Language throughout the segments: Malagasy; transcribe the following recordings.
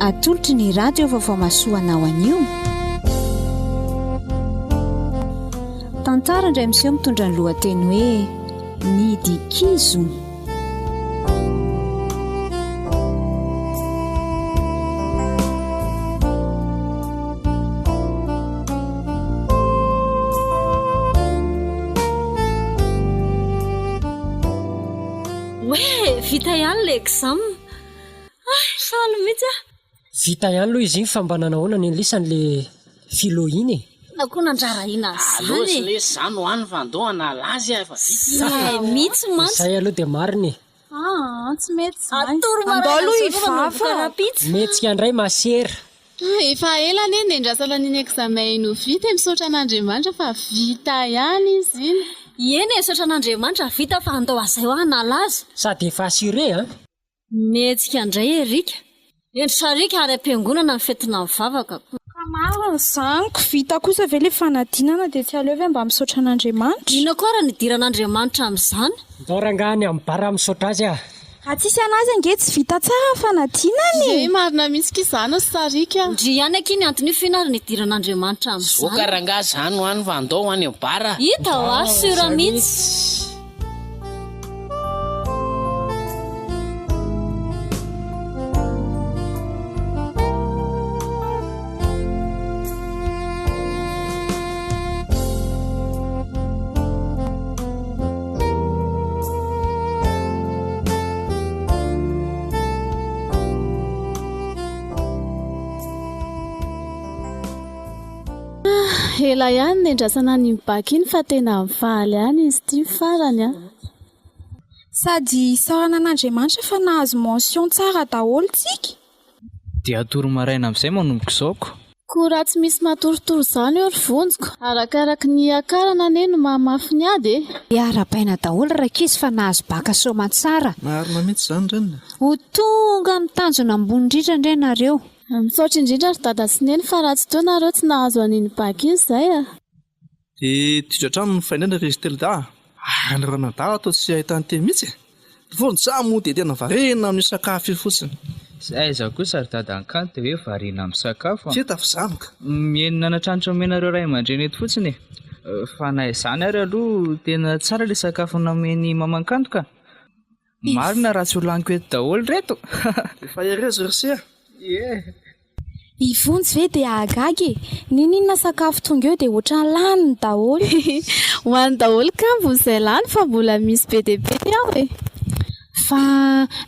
Atolotry ny Radio Vaovao Mahasoa anao anio. Tantara indray miseho mitondra ny lohateny hoe Ny Dikizo. Hoe vita ihany le exam. Hay, faly mihitsy aho. Vita ihany aloha izy iny fa mba nanahoana ny an'lisany le philo iny e? Inona koa nandrarahina an'izany e? Aleo lesy za no any fa andao hanala azy a, efa vita iny. Zay mihitsy mantsy. Zay aloha dia marina e. Aa tsy mety izany. Atoro Andao maraina aloha izao fa manomboka hivava. rahampitso. Mihetsika indray masera. Efa ela anie nendrasana an'iny examen iny ho vita e, misaotra an'Andriamanitra fa vita ihany izy iny. Eny e, misaotra an'Andriamanitra vita fa andao azay hoa hanala azy. Sady efa assuré an! Mihetsika indray Eric. Hendry sariaka ary am-piangonana ny fetina mivavaka. Ka marina izany ko vita kosa ve le fanadinana dia tsy aleo ve mba misaotra an'Andriamanitra? Inona koa ary ny idiran'Andriamanitra amin'izany? Ndao rangaha any amin'ny bar misaotra azy ah! Raha tsisy anazy ange tsy vita tsara ny fanadinana e! Ye, marina mihitsy ki zany ry sariaka a! Ndry ihany akia ny anton'io f'inona ary ny idiran'Andriamanitra amin'izany? Zoka rangaha za no any fa andao ho any amin'ny bar a! Hita hoa, sûr mihitsy. Ela ihany nendrasana an'iny bac iny fa tena mifaly ihany izy ity farany a. Sady isaorana an'Andriamanitra fa nahazo mention tsara daholo tsika. Dia hatory maraina amin'izay manomboka izao ko. Koa raha tsy misy matoritory izany eo ry Vonjiko. Arakaraky ny hiakarana anie no mahamafy ny ady e. Dia arahabaina daholo rankizy fa nahazo baka soamantsara. Marina mihitsy izany Renina e. Ho tonga amin'ny tanjona ambony indrindra indray nareo. Misaotra indrindra ry dada sy neny fa raha tsy teo nareo tsy nahazo an'iny bac iny izay a. Dia diso hatrany ny fahendrena ry izy telda a! Ary ny ranadahy toa tsy ahitan-teny mihitsy e! Vonjy moa dia tena variana amin'io sakafo io fotsiny. Aiza kosa ry dada Ankanto dia hoe variana amin'ny sakafo a! Feta f'izany ka! Mihaino nanatranitra omenareo ray aman-dreny eto fotsiny e! Fa na izany ary aloha tena tsara ilay sakafo nomen'i Maman Kanto ka! Marina raha tsy ho laniko eto daholo reto. Efa herezo ry se a! Ie. I Vonjy ve dia hahagaga e! N'inon'inona sakafo tonga eo dia ohatran'ny laniny daholo. Ho any daholo kambony izay lany fa mbola misy be dia be ao e! Fa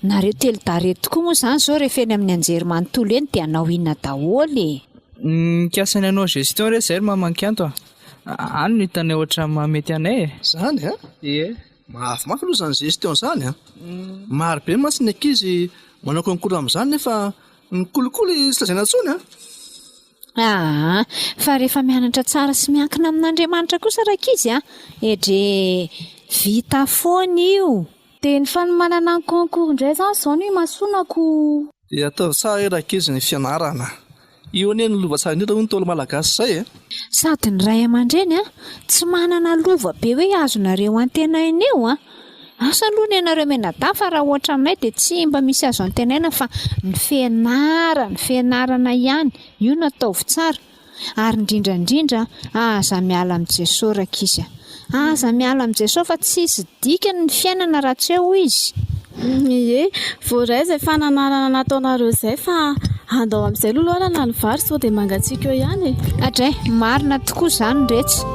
nareo telodahy reto tokoa moa izany izao rehefa eny amin'ny anjerimanontolo eny dia hanao inona daholo e? Mikasa ny hanao gestion re izay ry Mamankanto a! Any no hitanay ohatran'ny mahamety anay e! Izany a? Ie. Mafy mafy aloha izany gestion izany an! Maro be mantsy ny ankizy manao concours amin'izany nefa ny kolikoly tsy lazaina intsony an! Aa! Fa rehefa mianatra tsara sy miankina amin'Andriamanitra kosa rankizy an! Edree! Vita foana io! Dia ny fanomanana ny concours indray izany izao no imasoana ko! Dia ataovy tsara re rankizy ny fianarana. Io anie no lova tsara indrindra hoy ny Ntaolo Malagasy izay e! Sady ny ray aman-dreny an, tsy manana lova be hoe azonareo antenaina eo an! Asa aloha ny anareo mianadahy fa raha ohatra aminay dia tsy mba misy azo antenaina fa ny fianarana, fianarana ihany, io no ataovy tsara. Ary indrindra indrindra aza miala amin'i Jesoa rankizy a! Aza miala amin'i Jesoa fa tsisy dikany ny fiainana raha tsy eo Izy. Ie, voaray izay fananarana nataonareo izay fa andao amin'izay aloha loharana ny vary sao dia mangatsiaka eo ihany e. Adray, marina tokoa izany retsy.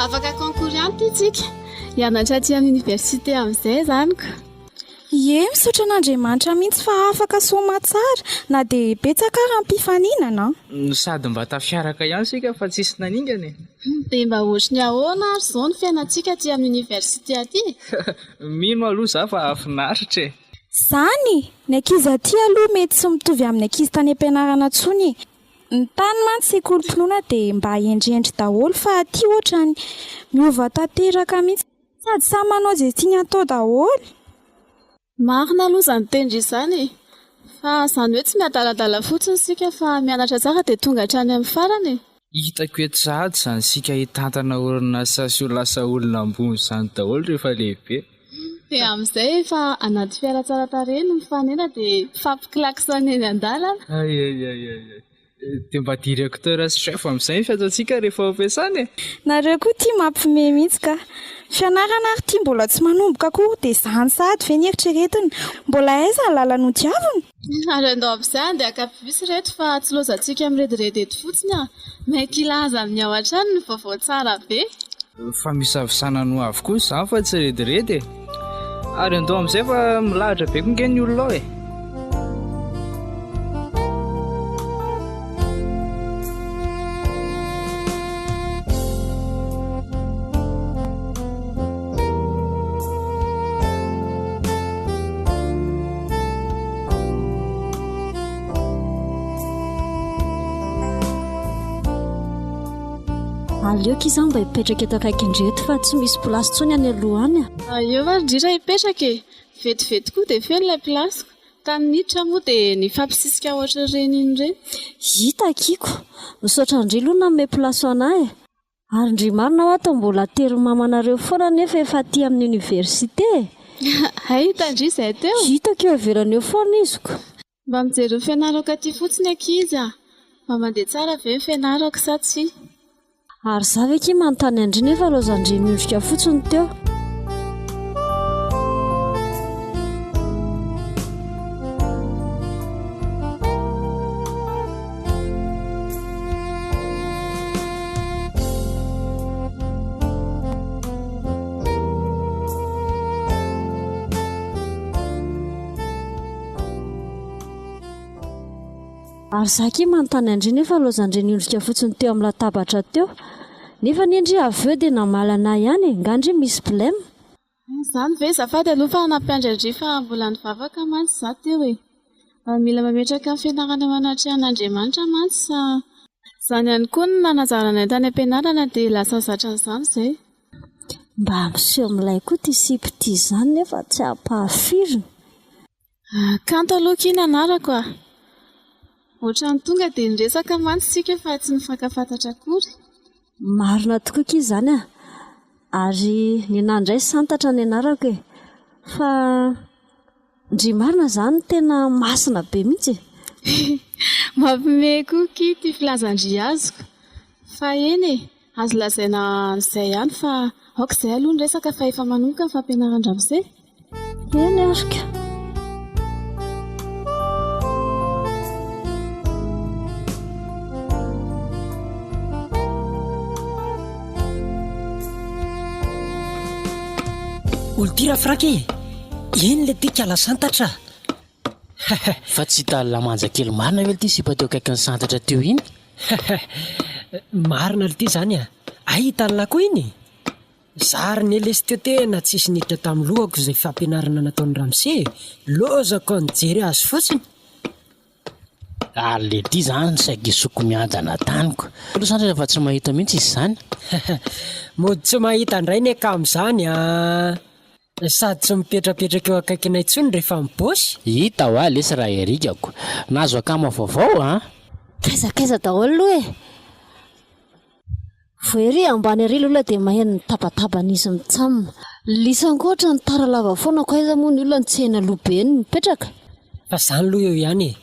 Afaka concours ihany ity tsika. Hianatra aty amin'ny université amin'izay izany ko. Ie, misaotra an'Andriamanitra mihitsy fa afaka soamatsara na dia betsaka ara ny mpifaninana an. No sady mba tafiaraka ihany isika fa tsisy naningana e. Dia mba ohatry ny ahoana ary izao ny fiainantsika aty amin'ny oniversite aty e? Mino aloha za fa hahafinaritra e! Zany! Ny ankizy aty aloha mety tsy mitovy amin'ny ankizy tany am-pianarana intsony e! Ny tany mantsy sekolim-pinoana dia mba hendrihendry daholo fa aty ohatrany miova tanteraka mihitsy. Sady samy manao izay tiany atao daholo. Marina aloha izany tendry izany e! Fa izany hoe tsy miadaladala fotsiny isika fa mianatra tsara dia tonga hatrany amin'ny farany e! Hitako eto sahady izany isika hitantana orinasa sy ho lasa olona ambony izany daholo rehefa lehibe. Dia amin'izay efa anaty fiara tsara tarehy no mifanena dia mifampi-klaxonner eny an-dalana. Ay ay ay ay ay. Dia mba directeur sy chef amin'izay ny fiantsoantsika rehefa ao am-piasana e! Nareo koa tia mampime mihitsy ka. Fianarana ary ity mbola tsy manomboka akory dia izany sahady ve ny eritreretina? Mbola aiza ny lalana hodiavina? Ary andao amin'izay handeha haka bus ireto fa tsy lozantsika mirediredy eto fotsiny ah! Maika hilaza amin'ny ao an-trano ny vaovao tsara be. Fa misavisana ny ho avy kosa izany fa tsy rediredy e! Ary andao amin'izay fa milahatra be koa nge ny olona ao e! Aleoko izaho mba hipetraka eto akaikin-dry eto fa tsy misy place intsony any aloha any. Eo ary ndry raha hipetraka e! Vetivety koa dia feno ilay place-ko. Ka ny niditra moa dia nifampisisika ohatr'ireny iny ireny. Hita akiko! Misaotra an-dry aloha nanome place ho anah e! Ary ndry marina hoa toa mbola aterin'ny mamanareo foana nefa efa aty amin'ny université e! Hay hitan-dry izay teo? Hitako eo ivelany eo foana izy ko! Mba mijery ny fianarako aty fotsiny ankizy a! Mba mandeha tsara ve ny fianarako sa tsia? Ary za ve ki manontany an-dry nefa laozan-dry miondrika fotsiny teo? Ary za akia manontany an-dry nefa laozan-dry niondrika fotsiny teo amin'ny latabatra teo. Nefa anie ndry avy eo dia namaly anah ihany e, nga ndry misy blem? Izany ve? Azafady aloha fa nampiandry an-dry fa mbola nivavaka mantsy za teo e. Mila mametraka ny fianarana eo anatrehan'Andriamanitra mantsy sa. Izany ihany koa no nanazara anay tany am-pianarana dia lasa zatra an'izany izay. Mba miseho milay koa ity sipa ity izany nefa tsy ampahafiriny. Kanto aloha akia ny anarako a! Ohatran'ny tonga dia niresaka mantsy isika fa tsy nifankafantatra akory. Marina tokoa akia izany a! Ary nenah indray santatra ny anarako e! Fa ndry marina izany tena masina be mihitsy e! Mampiomehy koa akia ity filazan-dry azoko. Fa eny e! Azo lazaina an'izay ihany fa aoka izay aloha ny resaka fa efa manomboka ny fampianaran-dramose. Eny ary ka. Olo-tia Rafrank e! Iny le ty kala santatra a! Fa tsy hitan'i Lamanja kely marina ve ity sipa teo akaikin'i Santatra teo iny? Marina lty zany a! Hay hitan'lah koa iny e! Za ary ne lesy teo tena tsisy niditra tamin'ny lohako izay fampianarana nataon'i ramose e! Lozako nijery azy fotsiny! Ary lty zany saika isoko miadana taniko aloha Santatra fa tsy mahita mihitsy izy izany. Mody tsy mahita indray ny akama izany an! Sady tsy mipetrapetraka eo akaikinay intsony rehefa mibôsy. Hita hoa lesy raha erikako. Nahazo akama vaovao an! Kaiza kaiza daholo aloha e! Vao ery ambany ery ilay olona dia maheno ny tabataban'izy mitsam. Lisany koa ohatran'ny tara lava foana ko aiza moa ny olona no tsy eny aloha be eny no mipetraka? Fa zany aloha eo ihany e!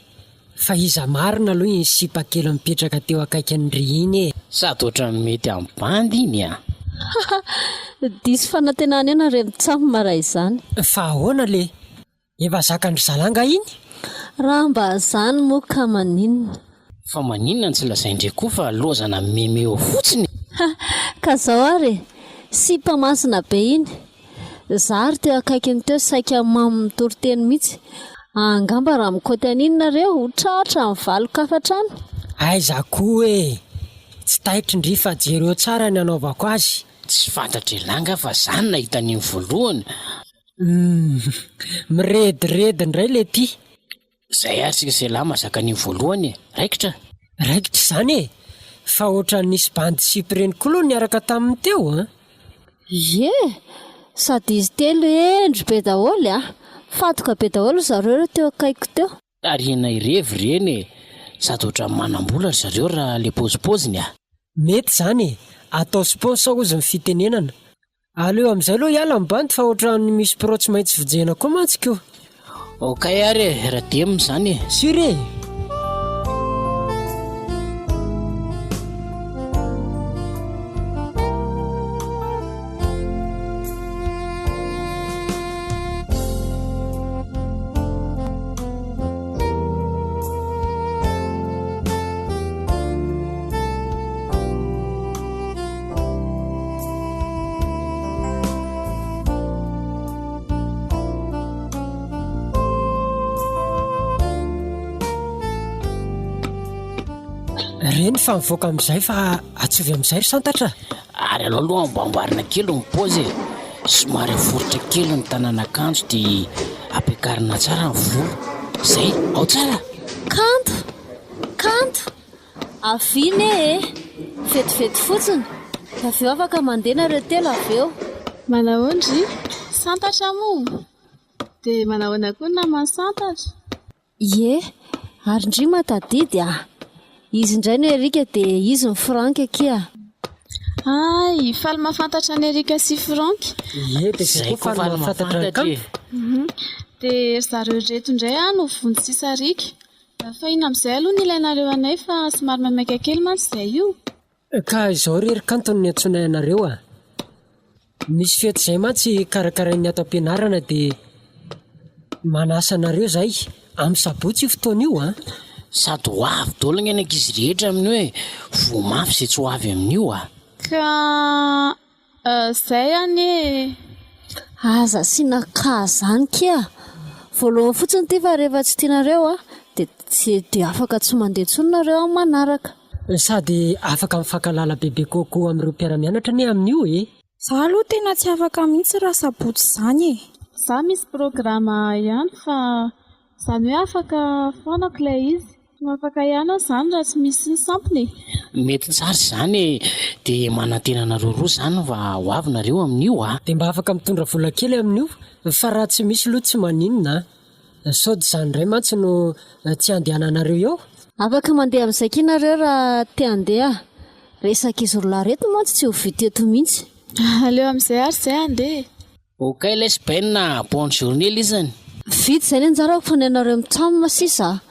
Fa iza marina aloha iny sipa kely mipetraka teo akaikin'i ry iny e? Sady ohatran'ny mety amin'ny bandy iny a! Haha! Diso fanantenana eo nareo mitsam raha izany. Fa ahoana le? Efa zakan-dry zalahy nga iny? Raha mba zany moa ka maninona? Fa maninona no tsy lazain-dry koa fa lozana meme eo fotsiny e? Ha! Ka zao ary e! Sipa masina be iny! Za ary teo akaikiny teo saika mamo mitory teny mihitsy. Angamba raha mikaoty an'iny nareo ho tratra ny valin-kafatra any. Aiza koa e! Tsy taitra ndry fa jereo tsara ny anaovako azy. Tsy fantatr'elah nga fa za no nahita an'iny voalohany. Humm. Mirediredy indray le ty. Zay ary tsika sy elah mahazaka an'iny voalohany e. Raikitra? Raikitra izany e! Fa ohatran'ny nisy bandy sipa ireny koa aloha niaraka taminy teo an! Ie! Sady izy telo hendry be daholo a! Fatoka be daholo ry zareo ireo teo akaikiko teo. Tarihina hirevy ireny e! Sady ohatran'ny manam-bola ry zareo raha le paozipaoziny a! Mety izany e! Atao sponsor hozy ny fitenenana. Aleo amin'izay aloha hiala ny bandy fa ohatran'ny misy pro tsy maintsy vonjena koa mantsy ko. Okay ary e, Radem izany e. Sur e! Reny fa mivoaka amin'izay fa atsovy amin'izay ry santatra. Ary aleo aloha amboamboarina kely ny paozy e. Somary aforitra kely ny tanan'akanjo dia ampiakarina tsara ny volo. Zay, ao tsara? Kanto! Kanto! Avia ne e! Vetivety fotsiny, dia avy eo afaka mandeha nareo telo avy eo. Manahoana ry Santatra moa? Dia manahoana koa ny naman'i Santatra? Ie, ary ndry mahatadidy a! Izy indray no Eric dia izy no Franck akia. Hay, faly mahafantatra an'i Eric sy Franck. Ie, dia zay koa faly mahafantatra an'i Kanto. Dia ry zareo ireto indray no Vonjy sy Sariaka. Fa inona amin'izay aloha no ilainareo anay fa somary maimaika kely mantsy izay io. Ka izao re ry Kanto no niantsoanay anareo a! Misy fety izay mantsy karakarain'ny ato am-pianarana dia manasa anareo izahay amin'ny sabotsy io fotoana io a! Sady ho avy daholo ange ny ankizy rehetra amin'io e! Voa mafy izay tsy ho avy amin'io a! Ka Zay anie e! Aza asiana cas zany kia! Voalohany fotsiny ity fa rehefa tsy tianareo a dia tsy dia afaka tsy mandeha intsony nareo amin'ny manaraka. Sady afaka mifankahalala bebe kokoa amin'ireo mpiara-mianatra anie amin'io e! Za aloha tena tsy afaka mihitsy raha sabotsy izany e! Za misy programa ihany fa Izany hoe afaka foanako ilay izy. Ho afaka ihany aho izany raha tsy misy ny sampona e! Mety tsara izany e! Dia manantena anareo roa izany fa ho avy nareo amin'io a! Dia mba afaka mitondra vola kely amin'io fa raha tsy misy aloha tsy maninona a! Sao dia izany indray mantsy no tsy handehananareo eo? Afaka mandeha amin'izay kia nareo raha te handeha. Resak'izy roalahy ireto mantsy tsy ho vita eto mihitsy. Aleo amin'izay ary izay handeha e! Ok lesy Ben a, bonne journée lisany. Vita izay ny anjarako fa ny anareo mitsam sisa a!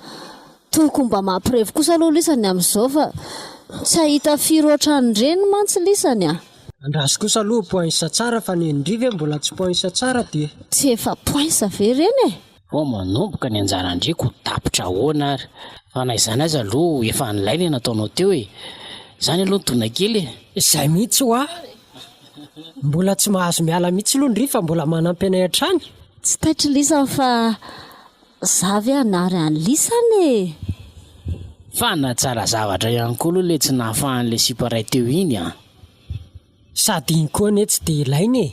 Tokony mba mampirevy kosa aloha lisany amin'izao fa tsy hahita firy ohatran'ireny mantsy lisany a! Andraso kosa aloha points tsara fa ny ndry ve mbola tsy points tsara dia. Tsy efa points ve ireny e? Vao manomboka ny anjaran-dry ko tapitra ahoana ary. Fa na izany aza aloha efa nilay le nataonao teo e! Zany aloha ny dona kely e! Izay mihitsy hoa! Mbola tsy mahazo miala mihitsy aloha ndry fa mbola manampy anay hatrany. Tsy taitry lisany fa za ve hanary an'i lisany e! Fa nahatsara zavatra ihany koa aloha le tsy nahafahan'le sipa ray teo iny an! Sady iny koa anie tsy dia ilaina e!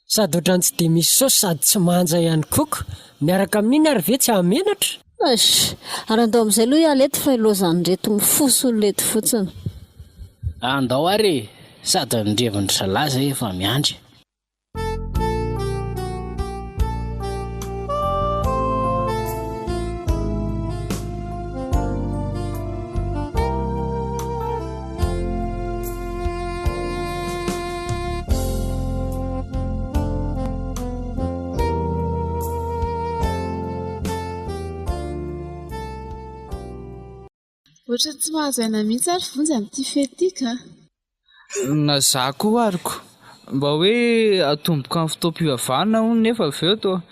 Sady ohatran'ny tsy dia misy saosy sady tsy manja ihany koa ko! Miaraka amin'iny ary ve tsy hahamenatra? Eish! Ary andao amin'izay aloha hiala eto fa ilaozan'ireto mifosa olona eto fotsiny. Andao ary e! Sady ny revin-dry zalahy izay efa miandry. Ohatran'ny tsy mahazo aina mihitsy ary Vonjy amin'ity fety ity ka. Na za koa ary ko! Mba hoe atomboka amin'ny fotoam-pivavahana hono nefa avy eo toa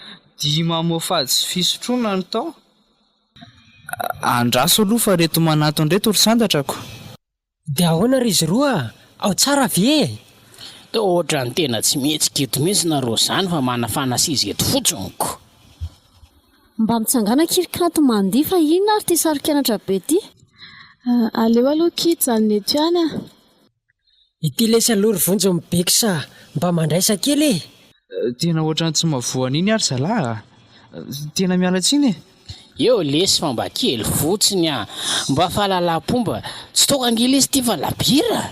dihy mamoafady sy fisotroana no tao. Andraso aloha fa reto manatona reto ry santatra ko! Dia ahoana ry izy roa a? Ao tsara ve e? Toa ohatran'ny tena tsy mihetsika eto mihitsy nareo zany fa manafana seza eto fotsiny ko! Mba mitsangàna akia ry Kanto mandihy fa inona ary ity saro-kenatra be ity? Aleo aloha akia hijanona eto ihany a! Ity lesy aloha ry Vonjy mibex a! Mba mandraisa kely e! Tena ohatran'ny tsy mahavoa an'iny ary zalahy a! Tena miala tsiny e! Eo lesy fa mba kely fotsiny a! Mba fahalalam-pomba, tsy toaka ange lesy ity fa labiera a!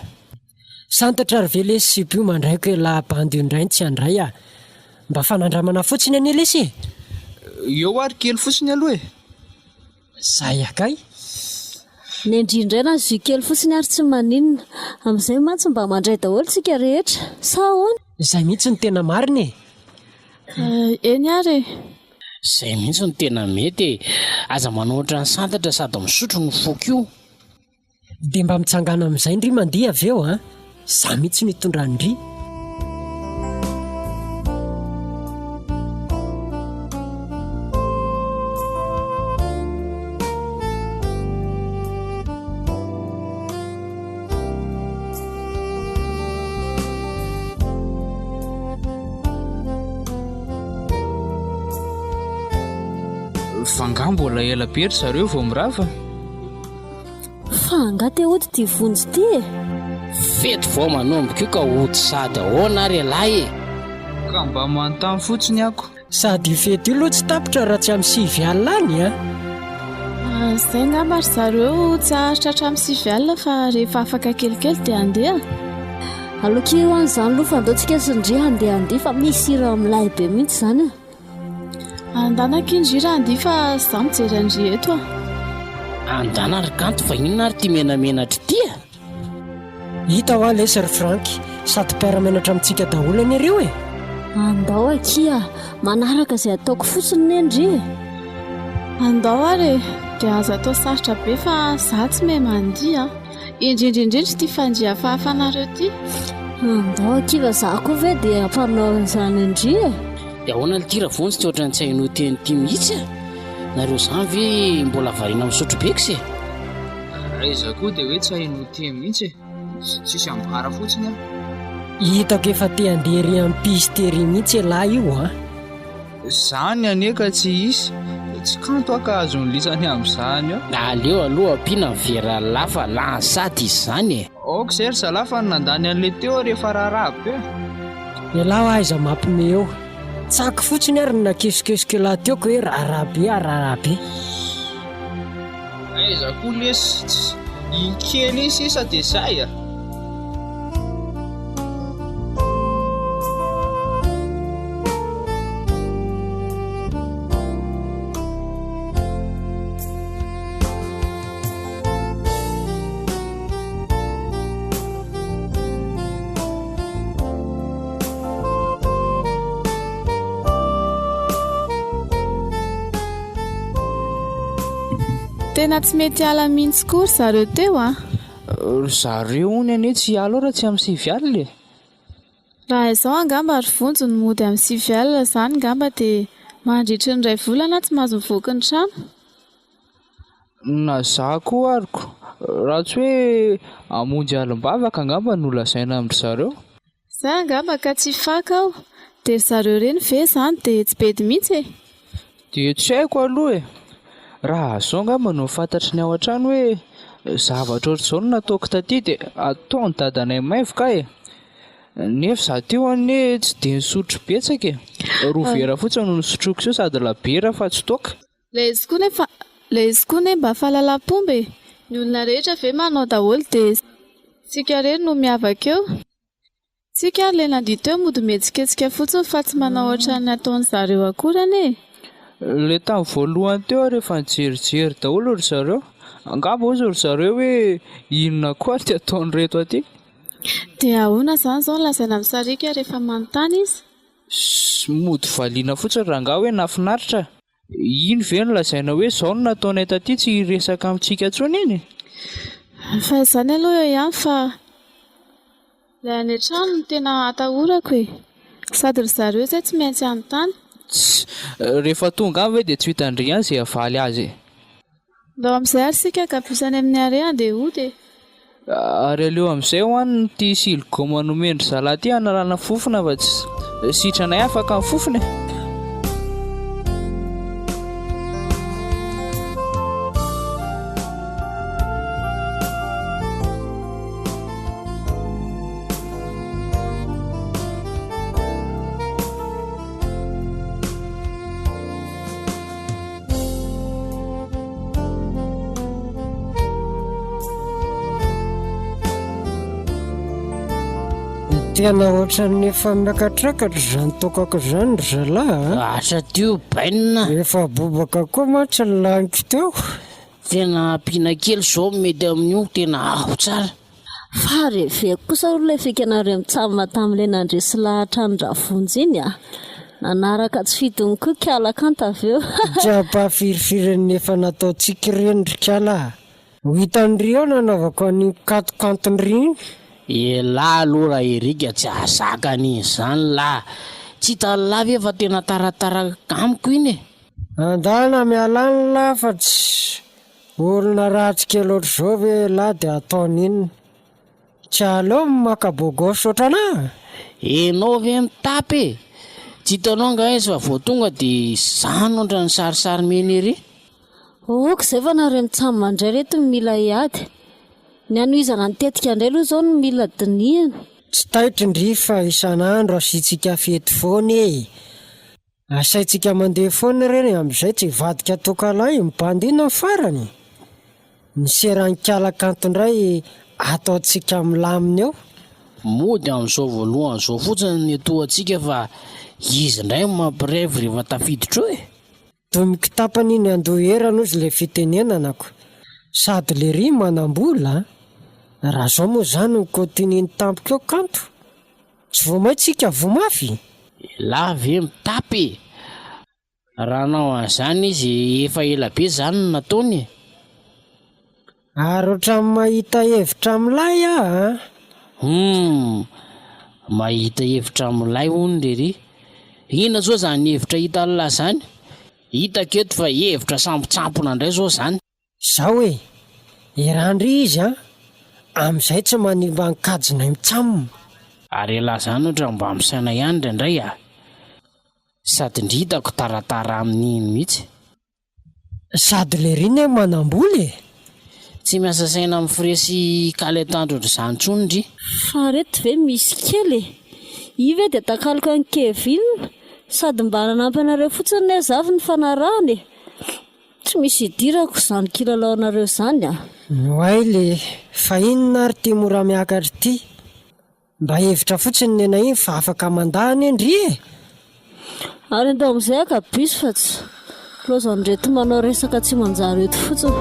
Santatra ary ve lesy sipa io mandraiko elah bandy io ndray tsy handray ah! Mba fanandramana fotsiny anie lesy e! Eo ary kely fotsiny aloha e! Zay akay! Ny an-dry indray na jus kely fotsiny ary tsy maninona. Amin'izay mantsy mba mandray daholo tsika rehetra. Sa ahoana? Izay mihitsy no tena marina e! Eny ary e! Zay mihitsy no tena mety e! Aza manao ohatran'ny santatra sady misotro no foko io. Dia mba mitsangàna amin'izay ndry mandihy avy eo an! Za mihitsy no hitondra an-dry. Fa angaha mbola ela be ry zareo vao mirava? Fa angaha te hody ity vonjy ity e? Fety vao manomboka io ka hody sady ahoana ary ialahy e? Ka mba manontany fotsiny ako. Sady io fety io aloha tsy tapitra raha tsy amin'ny 9 alina any an! Izay angamba ry zareo tsy haharitra hatramin'ny 9 alina fa rehefa afaka kelikely dia handeha. Aleo kely ho any izany aloha fa andao tsika sy ndry handeha handihy fa misy hira milay be mihitsy izany e! Andana akia ndry raha andihy fa za mijery an-dry eto a. Andana ry kanto fa inona ary ity menamenatra ity a? Hita hoa lesy ry Franck, sady mpiara-mianatra amintsika daholo anie ireo e! Andao akia, manaraka izay ataoko fotsiny ne ndry e! Andao ary e! Dia aza atao sarotra be fa za tsy mahay mandihy a! Indrindra indrindra ity fandihy hafahafanareo ity. Andao akia fa za koa ve dia hampanao an'izany an-dry e! Dia ahoana lty Ravonjy tsy ohatran'ny tsy hainao teny ity mihitsy a! Nareo zany ve mbola variana misotro bex e? Aiza koa dia hoe tsy hainao teny mihitsy e! Tsisy ambara fotsiny aho. Hitako efa te handeha ery amin'ny piste ery mihitsy ialahy io an! Zany anie ka tsy hisy. Tsy kanto aho ka azon'ny lisany amin'izany eo. Aleo aloha ampiana ny vera lahy fa lany sady izy izany e! Aoka izay ry zalahy fa ny nandany an'ilay teo ary efa raharaha be. Ialahy hoa aiza mapme eo. Tsaky fotsiny ary no nakesokesoka ialahy teo ka hoe raharaha be ah raharaha be. Aiza koa lesy tsy iny kely iny sisa dia zay a! Tena tsy mety hiala mihitsy koa ry zareo teo an! Ry zareo hono anie tsy hiala ao raha tsy amin'ny 9 alina e! Raha izao angamba ry Vonjy no mody amin'ny 9 alina izany angamba dia mandritry ny iray volana aho tsy mahazo mivoaka ny trano. Na za koa ary ko! Raha tsy hoe hamonjy alim-bavaka angamba no lazaina amin-dry zareo. Zay angamba ka tsy faka aho. Dia ry zareo ireny ve izany dia tsy bedy mihitsy e? Dia tsy haiko aloha e! Raha zao angamba no fantatry ny ao an-trano hoe zavatra ohatr'izao no nataoko taty dia ataon'i dadanay maivoka aho e! Nefa za teo anie tsy dia nisotro betsaka e! Roa vera fotsiny no nosotroiko teo sady labiera fa tsy toaka. Ilay izy koa nefa ilay izy koa anie mba fahalalam-pomba e! Ny olona rehetra ve manao daholo dia tsika irery no miavaka eo? Tsika ary ilay nandihy teo mody mihetsiketsika fotsiny fa tsy manao ohatran'ny ataon'ny zareo akory anie e! Ilay tamin'ny voalohany teo ary efa nijerijery daholo ry zareo. Angamba hozy ry zareo hoe inona koa ary ity ataon'ireto aty? Dia ahoana izany izao no lazaina amin'i Sariaka rehefa manontany izy? Mody valiana fotsiny rangahy hoe nahafinaritra. Iny ve no lazaina hoe izao no nataonay taty tsy hiresaka amintsika intsony iny? Fa izany aloha eo ihany fa ilay any an-trano no tena atahorako e! Sady ry zareo izay tsy maintsy hanontany. Tss! Rehefa tonga any ve dia tsy ho hitan-dry ihany izay havaly azy e! Ndao amin'izay ary isika haka bus any amin'ny arrêt handeha hody e! Ary aleo amin'izay ho any ity siligaoma nomen-dry zalahy ity hanalana fofona fa tsy sitranay afaka ny fofona e! Tena ohatran'ny efa miakatrakatra izany toakako izany ry zalahy a! Asa teo bainina. Efa bobaka koa mantsy ny laniko teo. Tena ampiana kely izao mety amin'io, tena avo tsara. Fa reveko kosa aloha ilay fikanareo mitsam tamin'ilay nandresy lahatra an-dRavonjy iny a! Nanaraka tsy fidiny koa kala kanta avy eo. Tsy ampahafirifirin'ny efa nataontsika ireny ry kala a! Ho hitan-dry eo nanaovako an'iny kantokanton-dry iny. Elah aloha ra Eric tsy hahazaka an'iny zany lah! Tsy hitan'lah ve fa tena taratara amiko iny e! Andana miala any lah fa tsy olona ratsy kely ohatr'izao ve elah de ataony inona? Tsy aleo maka beau gosse ohatranah? Enao ve mitapy e! Tsy hitanao angaha izy fa vao tonga de zany ohatran'ny sarisary mena ery? Ok zay fa nareo mitsam mandray reto no mila hiady. Ny hanohizana ny tetika indray aloha zao no mila dinihina. Tsy taitra ndry fa isan'andro asiantsika fety foana e! Asaintsika mandeha foana ireny amin'izay tsy hivadika tokalahy mibandy iny ny farany. Ny seran'ny kanto indray ataontsika milamina eo. Mody amin'izao voalohany izao fotsiny ny etoantsika fa izy indray no mampirevy rehefa tafiditra eo e! Domiko tapany iny andoha erany ozy le fitenenana ko. Sady lery manambola a! Raha zao moa zany no continue ny tampoka eo kanto? Tsy vao may tsika voa mafy? Elah ve mitapy e! Raha hanao an'izany izy efa ela be zany no nataony e! Ary ohatran'ny mahita hevitra milay aho an! Humm! Mahita hevitra milay hono lery. Inona zao zany hevitra hitan'lah zany? Hitako eto fa hevitra sampontsampona indray zao zany. Zao e! Eran-dry izy an! Amin'izay tsy manimba ny kajinay mitsam. Ary elah zany ohatran'ny mba misaina ihany indraindray a! Sady ndry hitako taratara amin'iny mihitsy. Sady lery ne manambola e! Tsy miasa saina amin'ny frais sy kaly atoandro ohatr'izany intsony ndry. Fa reto ve misy kely e! Io ve dia takaloko an'i Kevin? Sady mba nanampy anareo fotsiny ne za avy nifanarahana e! Tsy misy idirako izany kilalaonareo izany a! Oay le, fa inona ary ity mora miakatra ity? Mba hevitra fotsiny nenay iny fa afaka mandà anie ndry e! Ary andao amin'izay haka bus fa tsy laozan'ireto manao resaka tsy manjary eto fotsiny.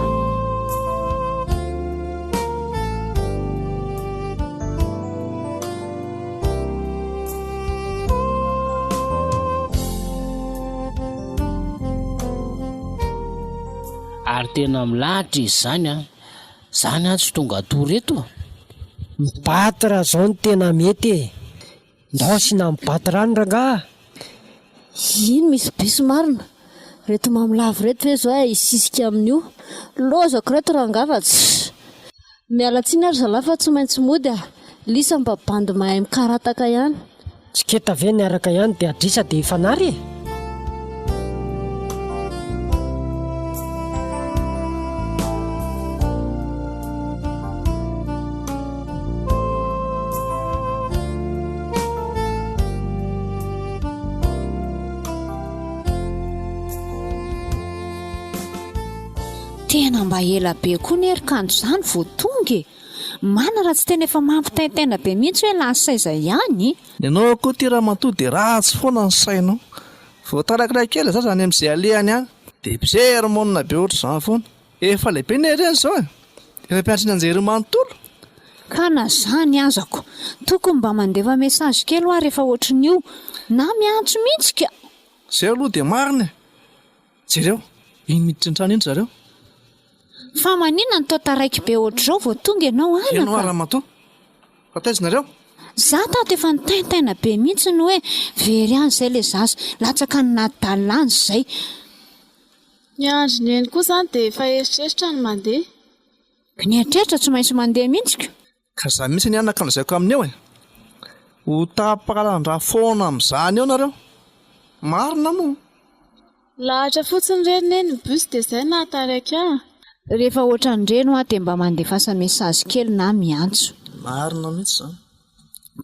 Ary tena milahatra izy izany an! Zany an tsy tonga tour eto. Mi-battre zao no tena mety e! Ndao asiana mi-battre any rangaha! Iny misy bus marina! Reto mamolava reto ve zao hisisika amin'io? Lozako reto rangaha fa tsy. Miala tsiny ary zalahy fa tsy maintsy mody a! Lisa mba bandy mahay mikarataka ihany. Tsiketa ve niaraka ihany dia adrisa dia hifanary e? Tena mba ela be koa ne ry kanto izany vao tonga e! Mana raha tsy tena efa mampitaintaina be mihitsy hoe lasa aiza ihany. Ny anao koa ty ramatoa dia ratsy foana ny sainao. Vao tarak'ilay kely zaza any amin'izay alehany any dia mpijery monina be ohatr'izany foana. Efa lehibe anie ireny izao e! Efa mpianatry ny anjery manontolo. Ka na zany azako. Tokony mba mandefa message kely hoa rehefa ohatrin'io. Na miantso mihitsy ka. Zay aloha dia marina e! Jereo, iny miditra ny trano iny ry zareo. Fa maninona no toa taraiky be ohatr'izao vao tonga ianao anaka? Eny hoa ramatoa. Fa taiza nareo? Za tato efa nitaintaina be mihitsy ny hoe very any izay le zaza, latsaka any anaty dalina any izay. Ny andry neny koa izany dia efa eritreritra ny mandeha. Ny eritreritra tsy maintsy mandeha mihitsy ko. Ka za mihitsy anie anaka lazaiko aminy eo e! Ho tapaka lalan-drà foana amin'izany eo nareo! Marina moa! Lahatra fotsiny re ry neny ny bus dia zay nahataraiky ahy. Rehefa ohatran'ireny hoa dia mba mandefasa message kely na miantso. Marina mihitsy izany.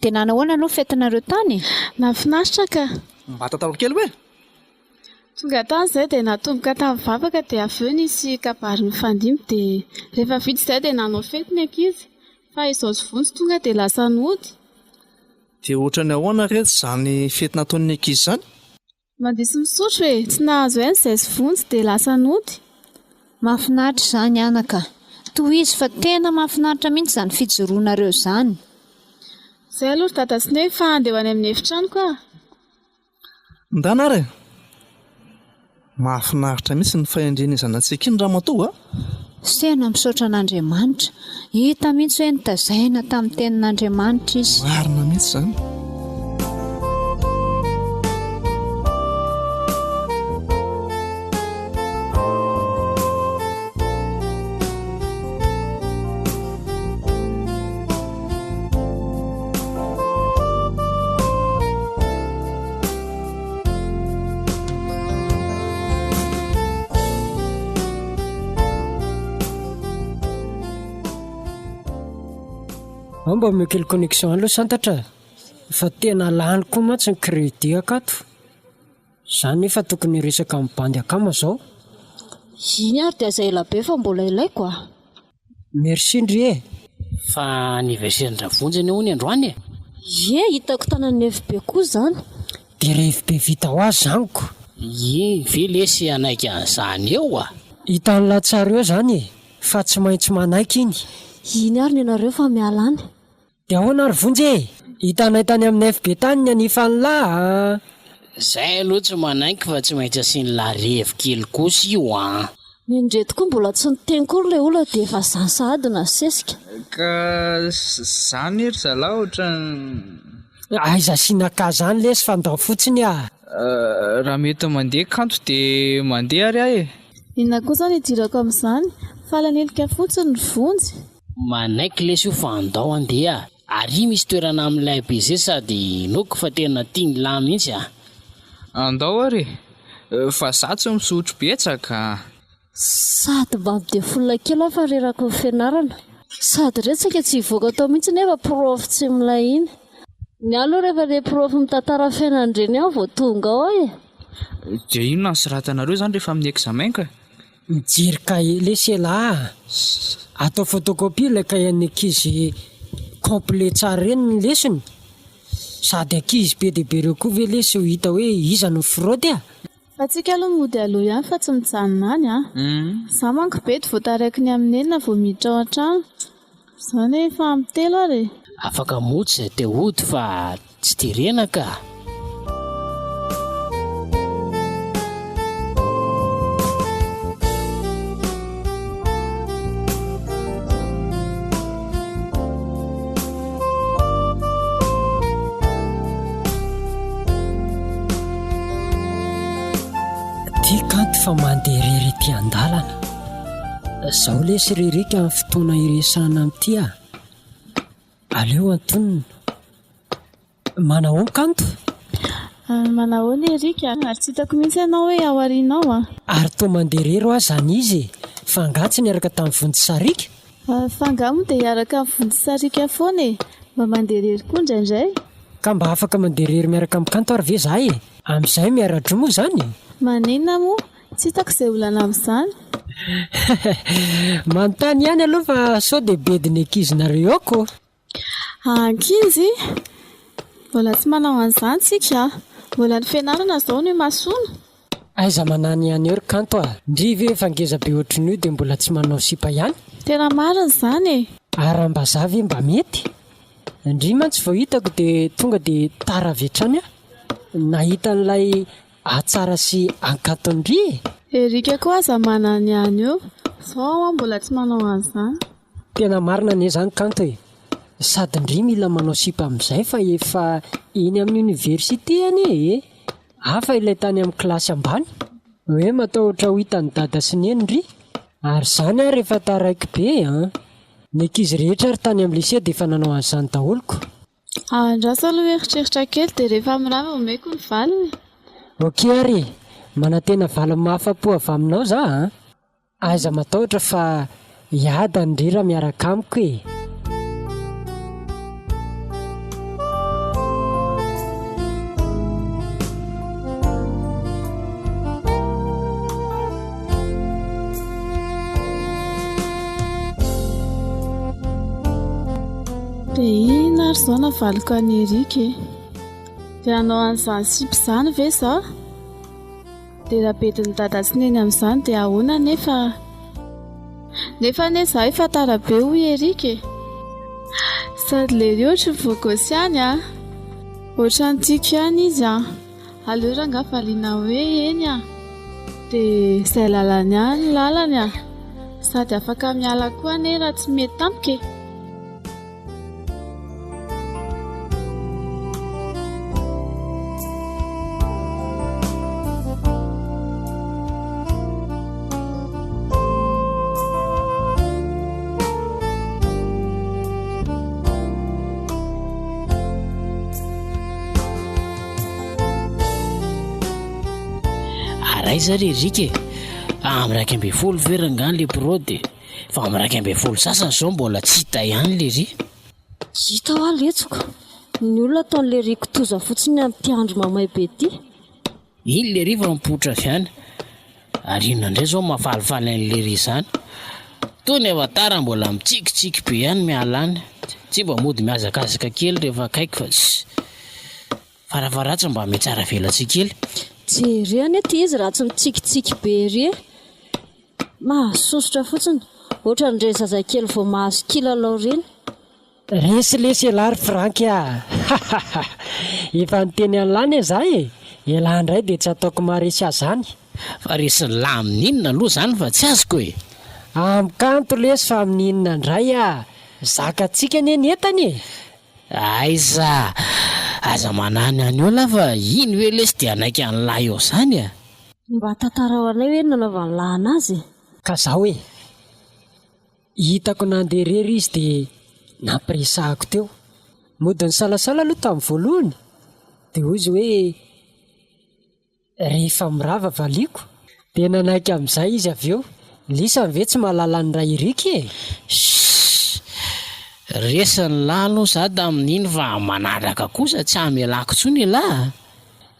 Dia nanahoana aloha fetinareo tany e? Nahafinaritra ka! Mba tantarao kely hoe? Tonga tany izahay dia natomboka tamin'ny vavaka dia avy eo nisy kabary nifandimby dia rehefa vita izay dia nanao fety ny ankizy fa izao sy Vonjy tonga dia lasa nody. Dia ohatran'ny ahoana re izany fety nataon'ny ankizy izany? Mandihy sy misotro e! Tsy nahazo aina izay sy Vonjy dia lasa nody. Mahafinaritra izany anaka a! Tohizo fa tena mahafinaritra mihitsy izany fijoroanareo izany. Izay aloha ry dada sy neny fa handeha ho any amin'ny efitranoko aho. Ndana ary e! Mahafinaritra mihitsy ny fahendren'iny zanatsika iny ramatoa a! Tena misaotra an'Andriamanitra. Hita mihitsy hoe notazaina tamin'ny tenin'Andriamanitra izy. Marina mihitsy izany. Ao mba omeo kely connexion aloha santatra fa tena lany koa mantsy ny crédit akato. Za nefa tokony hiresaka amin'ny bandy akama zao. Iny ary dia aza ela be fa mbola ilaiko a! Merci ndry e! Fa anniversaire-ndRavonjy anie hono androany e! Ie, hitako tanan'ny FB koa izany. Dia revy be vita ho azy zany ko! Iny ve lesy hanaiky an'izany eo a! Hitan'ny lahatsary eo zany e! Fa tsy maintsy manaiky iny. Iny ary nenareo fa miala any. Dia ahoana ry Vonjy e! Hitanay tany amin'ny FB tany ny anifan'lah a! Zay aloha tsy manaiky fa tsy maintsy asian'lah revy kely kosa io an! Nindreto koa mbola tsy niteny kory ilay olona dia efa zany sahady nasesika. Ka zany ry zalahy ohatran. Aiza asiana cas zany lesy fa ndao fotsiny ah! Raha mety mandeha kanto dia mandeha ary aho e! Inona kosa no idirako amin'izany? Faly hanilika fotsiny ry Vonjy. Manaiky lesy io fa andao andeha ary misy toerana milay be ze sady inoako fa tena tian'lah mihitsy a! Andao ary e! Fa za tsy misotro betsaka a! Sady mba midefola kely aho fa reraky ny fianarana. Sady re saika tsy hivoaka tao mihitsy nefa prof tsy milay iny. Ny ahy aloha rehefa le prof mitantara fiainan-dreny ihany vao tonga ao e! Dia inona no soratanareo izany rehefa amin'ny examen ka? Mijery cahier lesy elah a! Atao photocopie ilay cahier an'ny ankizy complet tsara ireny ny lesony? Sady ankizy be dia be ireo koa ve lesy ho hita hoe iza no fraude a! Fa tsika aloha mody aloha ihany fa tsy mijanona any a! Za manko bedy vao taraiky ny amin'ny enina vao miditra ao an-trano. Izany hoe efa amin'ny telo ary e! Afaka mody izay te hody fa tsy terena ka! Ty kanto fa mandeha irery ety an-dalana. Zao lesy ry Eric ny fotoana hiresahana amin'ity ah. Aleo antonona. Manahoana kanto? Manahoana Eric a! Ary tsy hitako mihitsy ianao hoe ao aoriana ao an! Ary toa mandeha irery hoa zany izy e! Fa angaha tsy niaraka tamin'i Vonjy Sariaka? Fa angaha moa dia hiaraka amin'i Vonjy Sariaka foana e! Mba mandeha irery koa indraindray. Ka mba afaka mandeha irery miaraka amin'i Kanto ary ve za e? Amin'izay miara-droa moa izany e? Maninona moa? Tsy hitako izay olana amin'izany. Manontany ihany aloha fa sao dia bedin'ny ankizinareo eo ko. Ankizy? Mbola tsy manao an'izany tsika a! Mbola ny fianarana izao no imasoana. Aiza manany ihany eo ry Kanto a! Ndry ve efa ngeza be ohatrin'io dia mbola tsy manao sipa ihany? Tena marina izany e! Ary raha mba za ve mba mety? Ndry mantsy vao hitako dia tonga dia tara avy hatrany aho nahita an'ilay Hatsara sy hankato ndry e! Eric koa aza manana ihany eo. Zao aho mbola tsy manao an'izany. Tena marina anie zany kanto e! Sady ndry mila manao sipa amin'izay fa efa eny amin'ny université anie e! Hafa ilay tany amin'ny kilasy ambany hoe matahotra ho hitan'i dada sy neny ndry! Ary zany ary efa taraiky be an! Ny ankizy rehetra ary tany amin'ny lycée dia efa nanao an'izany daholo ko! Andraso aloha eritreritra kely dia rehefa mirava omeko ny valiny. Ok ary e! Manantena valiny mahafapo avy aminao za an! Aiza matahotra fa hiadana ndry raha miaraka amiko e! Dia inona? Inona ary izao navaliko an'i Eric e? Dia hanao an'izany sipa izany ve izaho? Dia raha bedin'i dada sy neny amin'izany dia ahoana anefa? Nefa anie izaho efa tara be hoy Eric e! Sady lery ohatry ny voagosy ihany an! Ohatran'ny tiako ihany izy an! Aleo rangahy valiana hoe eny an! Dia izay lalany any ny lalany an! Sady afaka miala koa anie raha tsy mety tampoka e! Ary aiza ry Eric e? Amin'ny 11 ve rangahy le prod e? Fa amin'ny 11 sasany izao mbola tsy hita ihany lery. Hita hoa letsiko. Ny olona ataon'i lery kitoza fotsiny amin'ity andro mamay be ity. Iny lery fa mipoitra avy any. Ary inona indray izao mahafalifaly an'i lery izany? Toa ny avatar mbola mitsikitsiky be ihany miala any. Tsy mba mody mihazakazaka kely rehefa akaiky fa tss. Farafaharatsiny mba mihatsara velatsihy kely. Jereo anie ity izy raha tsy mitsikitsiky be ery e. Mahasosotra fotsiny, ohatran'ireny zazakely vao mahazo kilalao ireny. Resy lesy elah ry Franck a! Hahaha! Efa niteny an'lah anie za e! Elah ndray dia tsy ataoko maharesy ahy zany. Fa resin'lah amin'inona aloha zany fa tsy azoko e! Amin'ny kanto lesy fa amin'ny inona ndray a! Zakantsika anie ny entana e! Aiza! Aza manahy ny any eo lah fa iny ve lesy dia hanaiky an'lah eo zany a! Mba tantarao anay hoe ny nanaovan'i lah anazy e! Ka zao e! Hitako nandeha irery izy dia nampiresahako teo. Mody nisalasala aloha tamin'ny voalohany dia hoy izy hoe rehefa mirava valiako. Dia nanaiky amin'izay izy avy eo. Lisany ve tsy mahalala an'i Ra-Eric e? Shh! Resin'i lah aloha za tamin'iny fa manaraka kosa tsy hamelako intsony elah a!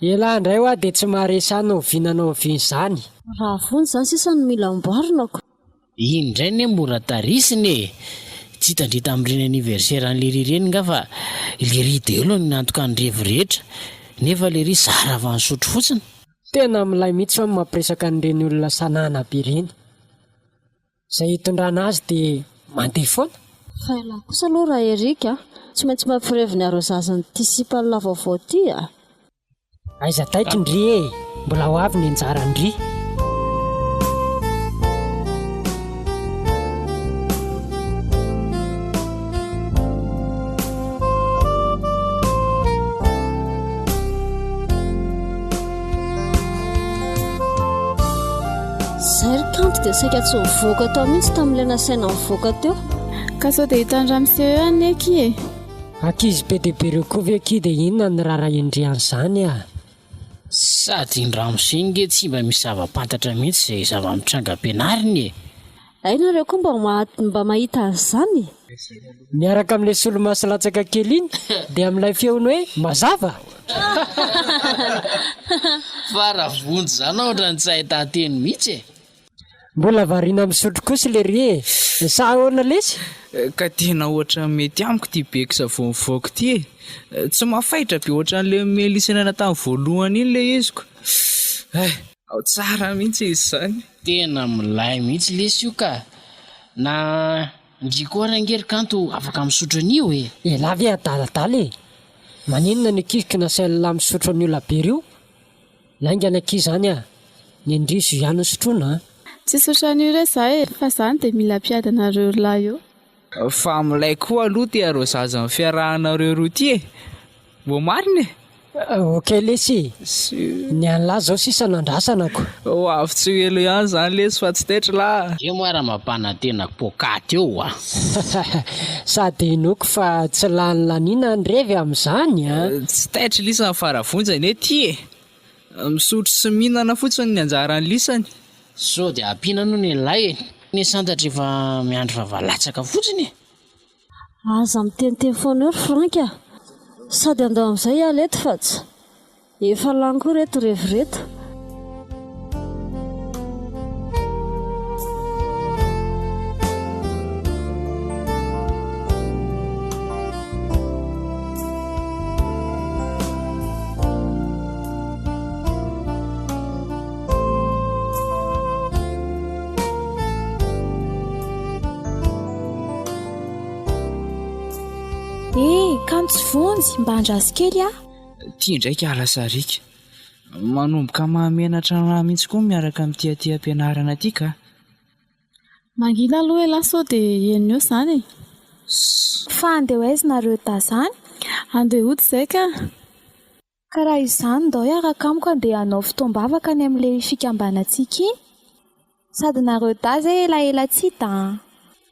Elah indray hoa dia tsy maharesy ahy na oviana na oviana izany. Raha vonjy izany sisa no mila amboarina ko. Iny indray anie mora tarisina e! Tsy hitandrita amin'ireny anniversaire an'i Lery ireny nga fa Lery daholo no niantoka ny revy rehetra nefa Lery zara fa nisotro fotsiny. Tena milay mihitsy fa ny mampiresaka an'ireny olona sanana be ireny. Izay hitondrana azy dia mandeha foana. Fa ialahy kosa aloha ra Eric a! Tsy maintsy mampirevy ny arôzazan'ity sipa lahy vaovao ity a! Aiza taitra ndry e! Mbola ho avy ny anjaran-dry. Zay ry kanto dia saika tsy nivoaka tao mihitsy tamin'ilay nasaina nivoaka teo. Ka sao dia hitan'i ramose eo anie akia e! Ankizy be dia be ireo koa ve akia dia inona ny raharahian-dry an'izany ah? Sady iny ramose iny nge tsy mba misy zava-pantatra mihitsy izay zava-mitranga ampianariny e! Hay nareo koa mba mba mahita an'izany e! Miaraka amin'ilay solomaso latsaka kely iny dia amin'ilay feony hoe mazava! Fa Ravonjy zany ohatran'ny tsy ahitan-teny mihitsy e! Mbola variana misotro kosa lery e! Sa ahoana lesy? Ka tena ohatran'ny mety amiko ity bex vao nivoaka ity e! Tsy mafaitra be ohatran'ilay nomelisina tamin'ny voalohany iny ilay izy ko! Hay! Ao tsara mihitsy izy izany. Tena milay mihitsy lesy io ka! Na ndry koa ary ange ry kanto afaka misotro an'io e! Elah ve adaladala e! Maninona ny ankizy nasain'lah misotro an'io labiera io? Lainga ny ankizy zany ah! Ny an-dry zo ihany no sotroina an! Tsy hisotra an'io re za e, fa zany dia mila mpiady anareo roa lahy eo. Fa milay koa aloha ty arôzaza ny fiarahanareo roa ty e! Mbô marina e! Ok lesy e! Ny an'lah zao sisa no andrasana ko! Ho avy tsy ho ela ihany zany lesy fa tsy taitra lah! Eo moa raha mampanantena poakaty eo a! Sady inoako fa tsy lany laniana ny revy amin'izany an! Tsy taitra lisany fa Ravonjy anie ty e! Misotro sy mihinana fotsiny ny anjaran'ny lisany. Sao dia ampiana aloha ny an'ilay e! Ny santatra efa miandry vava latsaka fotsiny e! Aza miteniteny foana eo ry Franck a! Sady andao amin'izay hiala eto fa tsy. Efa lany koa reto revy reto. Miantso vonjy, mba andraso kely aho. Ty indray kala sariaka. Manomboka mahamenatra anah mihitsy koa ny miaraka amin'ity aty am-pianarana aty ka. Mangina aloha elah sao dia henony eo izany e. Fa andeha ho aiza nareo dahy zany? Andeha hody izay ka. Ka raha izany ndao hiaraka amiko andeha hanao fotoam-bavaka any amin'ilay fikambanantsika iny. Sady nareo dahy zay elaela tsy hita an.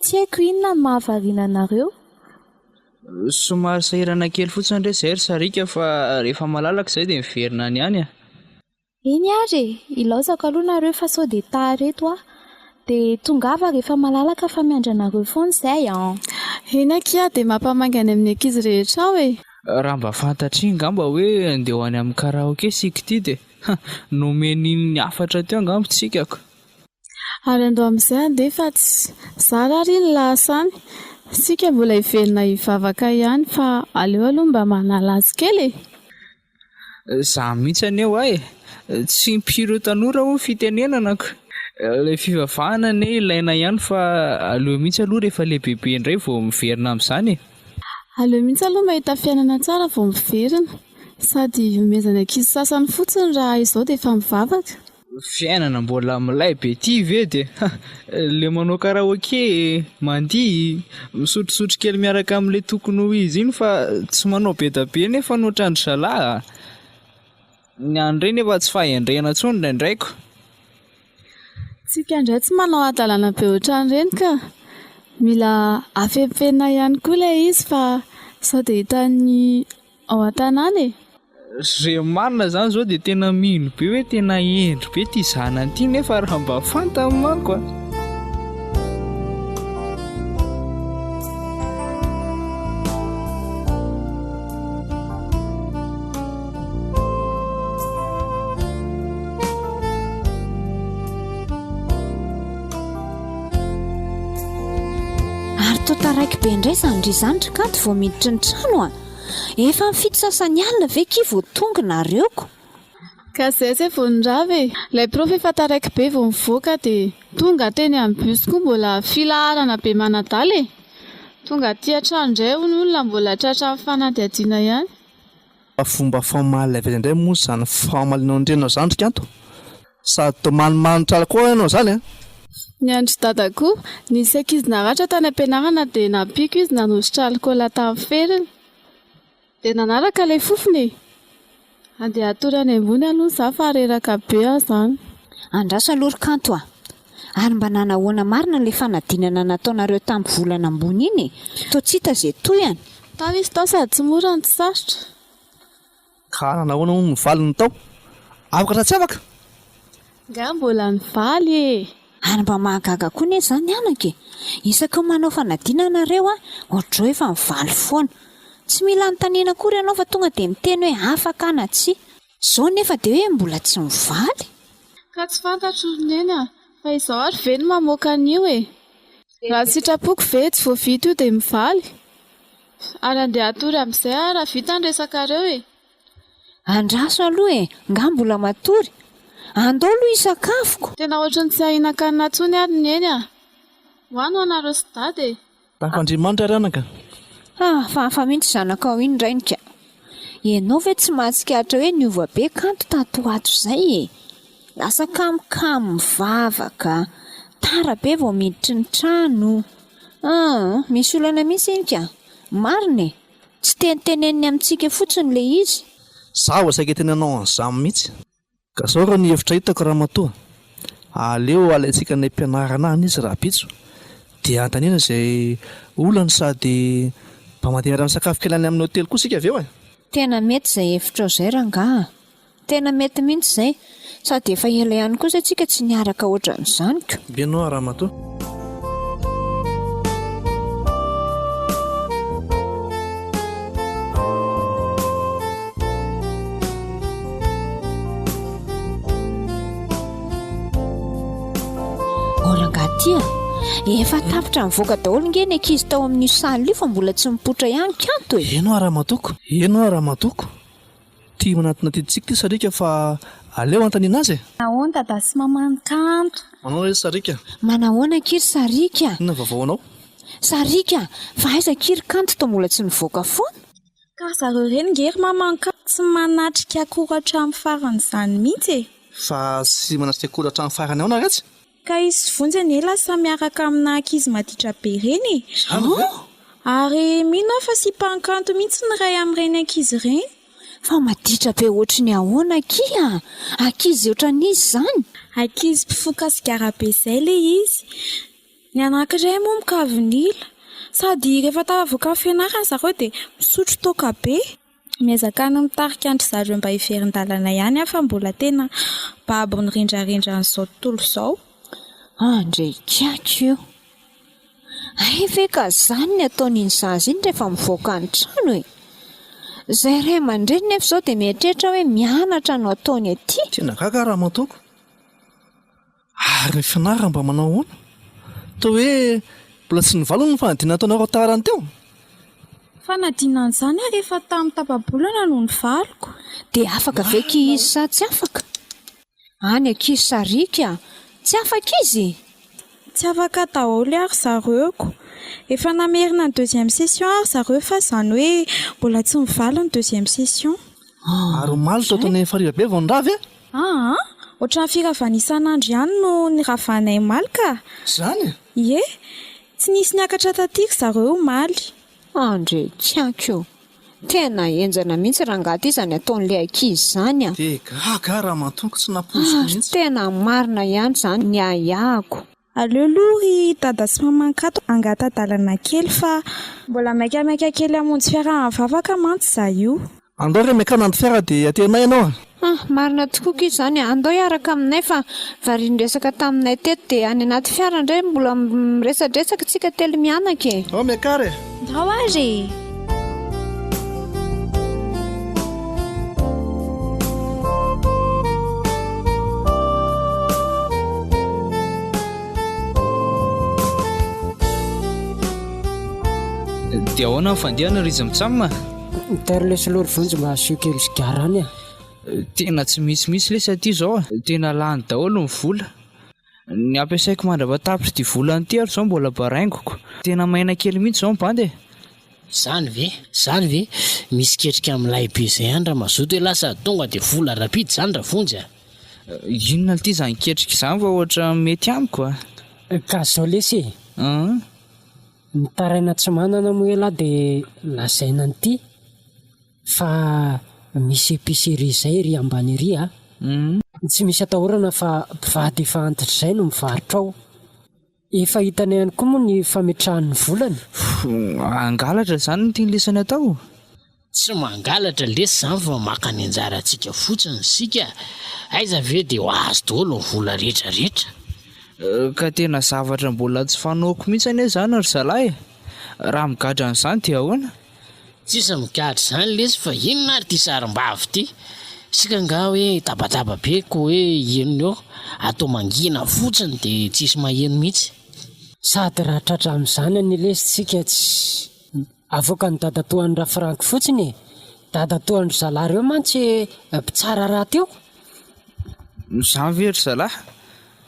Tsy haiko inona no mahavariana anareo. Somary sahirana kely fotsiny re izay ry Sariaka fa rehefa malalaka izay dia miverina any ihany a. Eny ary e! Ilaozako aloha nareo fa sao dia tara eto aho. Dia tongava rehefa malalaka fa miandry anareo foana izay an! Eny akia dia mampamangy any amin'ny ankizy rehetra ao e! Raha mba fantatr'iny angamba hoe andeha ho any amin'ny karaoke isika ity dia nomen'iny hafatra teo angamba tsika ko. Ary andao amin'izay andeha fa tsy zara ary iny lasa any. Isika mbola hiverina hivavaka ihany fa aleo aloha mba manala azy kely e! Za mihitsy anie hoa e! Tsy impiry ho tanora hoy fitenenana ka! Ilay fivavahana anie ilaina ihany fa aleo mihitsy aloha rehefa lehibebe indray vao miverina amin'izany e! Aleo mihitsy aloha mahita fiainana tsara vao miverina. Sady ihomezana ankizy sasany fotsiny raha izao dia efa mivavaka. Fiainana mbola milay be ty ve de le manao karaoke, mandihy, misotrosotro kely miaraka amle tokony ho izy iny fa tsy manao bedabe nefa ny ohatran-dry zalahy a! Ny an'ireny efa tsy fahendrena intsony indraindray ko! Tsika indray tsy manao hadalana be ohatran'ireny ka! Mila afenifenina ihany koa ilay izy fa sao dia hitan'ny Ao an-tanàna e! Ze marina zany zao de tena mino be hoe tena hendry be ty zanany ty nefa raha mba fantany manko a! Ary toa taraiky be indray izany ry izany ry Kanto vao miditra ny trano a! Efa amin'ny fito sasany alina ve ki vao tonga nareo ko? Ka zay zay vao nirava e! Ilay prof efa taraiky be vao nivoaka dia tonga teny amin'ny bus koa mbola filaharana be manadala e! Tonga aty an-trano indray hono olona mbola tratran'ny fanadihadiana ihany. Fomba famaly avy aiza indray moa izany famalianao ny reninao izany ry Kanto? Sady toa manimanitra koa ianao izany an! Ny an-dry dada koa, nisy ankizy naratra tany am-pianarana dia nampiako izy nanosotra alikaola tamin'ny feriny. Dia nanaraka ilay fofona e! Andeha hatory any ambony aloha za fa reraka be aho izany. Andraso aloha ry Kanto a! Ary mba nanahoana marina ilay fanadinana nataonareo tamin'ny volana ambony iny e? Toa tsy hita izay tohiny. Tao izy tao sady tsy mora no tsy sarotra. Ka nanahoana hono ny valiny tao? Afaka sa tsy afaka? Nga mbola nivaly e! Ary mba mahagaga koa anie izany anaka e! Isaky ny manao fanadinana nareo an, ohatr'izao efa mivaly foana. Tsy mila anontaniana akory ianao fa tonga dia miteny hoe afaka na tsia. Izao nefa dia hoe mbola tsy mivaly? Ka tsy fantatro ry Neny a! Fa izao ary ve no mamoaka an'io e! Raha sitrapoko ve tsy vao vita io dia mivaly? Ary andeha hatory amin'izay aho raha vita ny resakareo e! Andraso aloha e! Nga mbola matory? Andao aloha hisakafo ko! Tena ohatry ny tsy ahinan-kanina intsony ary Neny a! Ho any ho anareo sy Dada e! Tafandriamanitra ary anaka. Hafahafa mihitsy zanakao iny rainy ka. Ianao ve tsy mahatsikaritra hoe niova be kanto tato ho ato izay e? Lasa kamokamo mivavaka, tara be vao miditry ny trano. Aa, misy olana mihitsy iny ka. Marina e! Tsy teniteneniny amintsika fotsiny ilay izy. Za vao saika hiteny anao an'izany mihitsy. Ka zao raha ny hevitra hitako ramatoa, aleo alaintsika any am-pianarana any izy rahampitso dia anontaniana izay olany sady mba mandeha miara-misakafo kely any amin'ny hotely koa isika avy eo e! Tena mety izay hevitrao izay rangaha a! Tena mety mihitsy izay, sady efa ela ihany koa izay tsika tsy niaraka ohatran'izany ko! Mino aho ramatoa. Oh rangahy ty a! Efa tapitra nivoaka daholo nge ny ankizy tao amin'io salle io fa mbola tsy mipoitra ihany kanto e! Eny hoa ramatoako, eny hoa ramatoako. Tia manatona aty tsika ty Sariaka fa aleo anontaniana azy e! Nahoana dada sy maman kanto? Manao hoe Sariaka. Manahoana akia ry Sariaka? Inona vaovao anao? Sariaka, fa aiza akia ry kanto toa mbola tsy nivoaka foana? Ka ry zareo ireny nge ry mama ka tsy manatrika akory hatramin'ny farany izany mihitsy e! Fa tsy manatrika akory hatramin'ny farany ahoana retsy? Ka izy sy Vonjy anie lasa miaraka amina ankizy maditra be ireny e! Izany ve? Ary mino aho fa sipa kanto mihitsy ny iray amin'ireny ankizy ireny. Fa maditra be ohatry ny ahoana akia? Ankizy ohatran'iza izany? Ankizy mpifoka sigara be izay ilay izy. Ny anankiray moa mikavin'ila. Sady rehefa tafavoaka ny fianarana zareo dia misotro toaka be. Miezaka ny mitarika an-dry zareo mba hiverin-dalana ihany aho fa mbola tena babo ny rendrarendran'izao tontolo izao. Andre ikaky io. Hay ve ka zany ny ataon'iny zaza iny rehefa mivoaka ny trano e! Zay ray aman-dreny nefa izao dia mieritreritra hoe mianatra no ataony aty. Tena gaga aho ramatoako. Ary ny fianarana mba manao ahoana? Toa hoe mbola tsy nivaly hono ny fanadinana nataonareo tarany teo? Fanadinana izany ary efa tamin'ny tapa-bolana no nivaliko. Dia afaka ve ki izy sa tsy afaka? Any akia sariaka a! Tsy afaka izy? Tsy afaka daholo ary zareoko. Efa namerina ny deuxième session ary zareo fa izany hoe mbola tsy mivaly ny deuxième session. Ary omaly toa tany efa hariva be vao nirava e? Aa! Ohatran'ny firavana isan'andro ihany no niravanay omaly ka! Izany e? Ie! Tsy nisy niakatra taty ry zareo omaly. Andre Kianky ô! Tena henjana mihitsy rangahy ty izany ataon'ilay ankizy izany a! Dia gaga aho ramatoa ko tsy nampoiziko Ary mihitsy. tena marina ihany izany ny ahiahiko. Aleo aloha ry dada sy maman Kato hangata-dalana kely fa mbola maikamaika kely hamonjy fiaraha-mivavaka mantsy za io. Andao re miakana anaty fiara dia aterinay ianao a! Ah, marina tokoa ki izany a! Andao hiaraka aminay fa varian-dresaka taminay teto dia any anaty fiara indray mbola miresadresaka tsika telo mianaka e! Ao miakara e! Ndao ary e! Dia ahoana ny fandehana ry izy mitsam a? Tairo lesy aloha ry Vonjy mba asio kely sigara any a! Tena tsy misy mihitsy lesy aty izao a! Tena lany daholo ny vola. Ny ampiasaiko mandrapa-tapitr'ity volana ity ary izao mbola baraingoko. Tena maina kely mihitsy izao ny bandy e! Zany ve? Zany ve? Misy ketrika milay be zay any ra mazoto elah sady tonga de vola rapide zany Ravonjy a! Inona lty izany ketrika izany fa ohatra mety amiko a! Ka zao lesy e! Mitaraina tsy manana moa elah de lazaina an'ity Fa misy epicerie izay ery ambany ery a! Tsy misy atahorana fa mpivady efa antitra izay no mivarotra ao. Efa hitanay ihany koa moa ny fametrahany ny volany. Hangalatra izany no tian'i lesany atao? Tsy mangalatra lesy izany fa maka ny anjarantsika fotsiny isika. Aiza ve dia ho azo daholo ny vola rehetra rehetra. Ka tena zavatra mbola tsy fanaoko mihitsy anie izany ry zalahy e! Raha migadra an'izany dia ahoana? Tsisy migadra izany lesy fa inona ary ity sarim-bavy ity? Isika angaha hoe tabataba be ko hoe henony eo, atao mangina fotsiny dia tsisy maheno mihitsy. Sady raha tratra amin'izany anie lesy tsika tsy avoakan'i dadatoan'i Rafranck fotsiny e! Dadatoan-dry zalahy ireo mantsy mpitsara rahateo. Izany ve ry zalahy?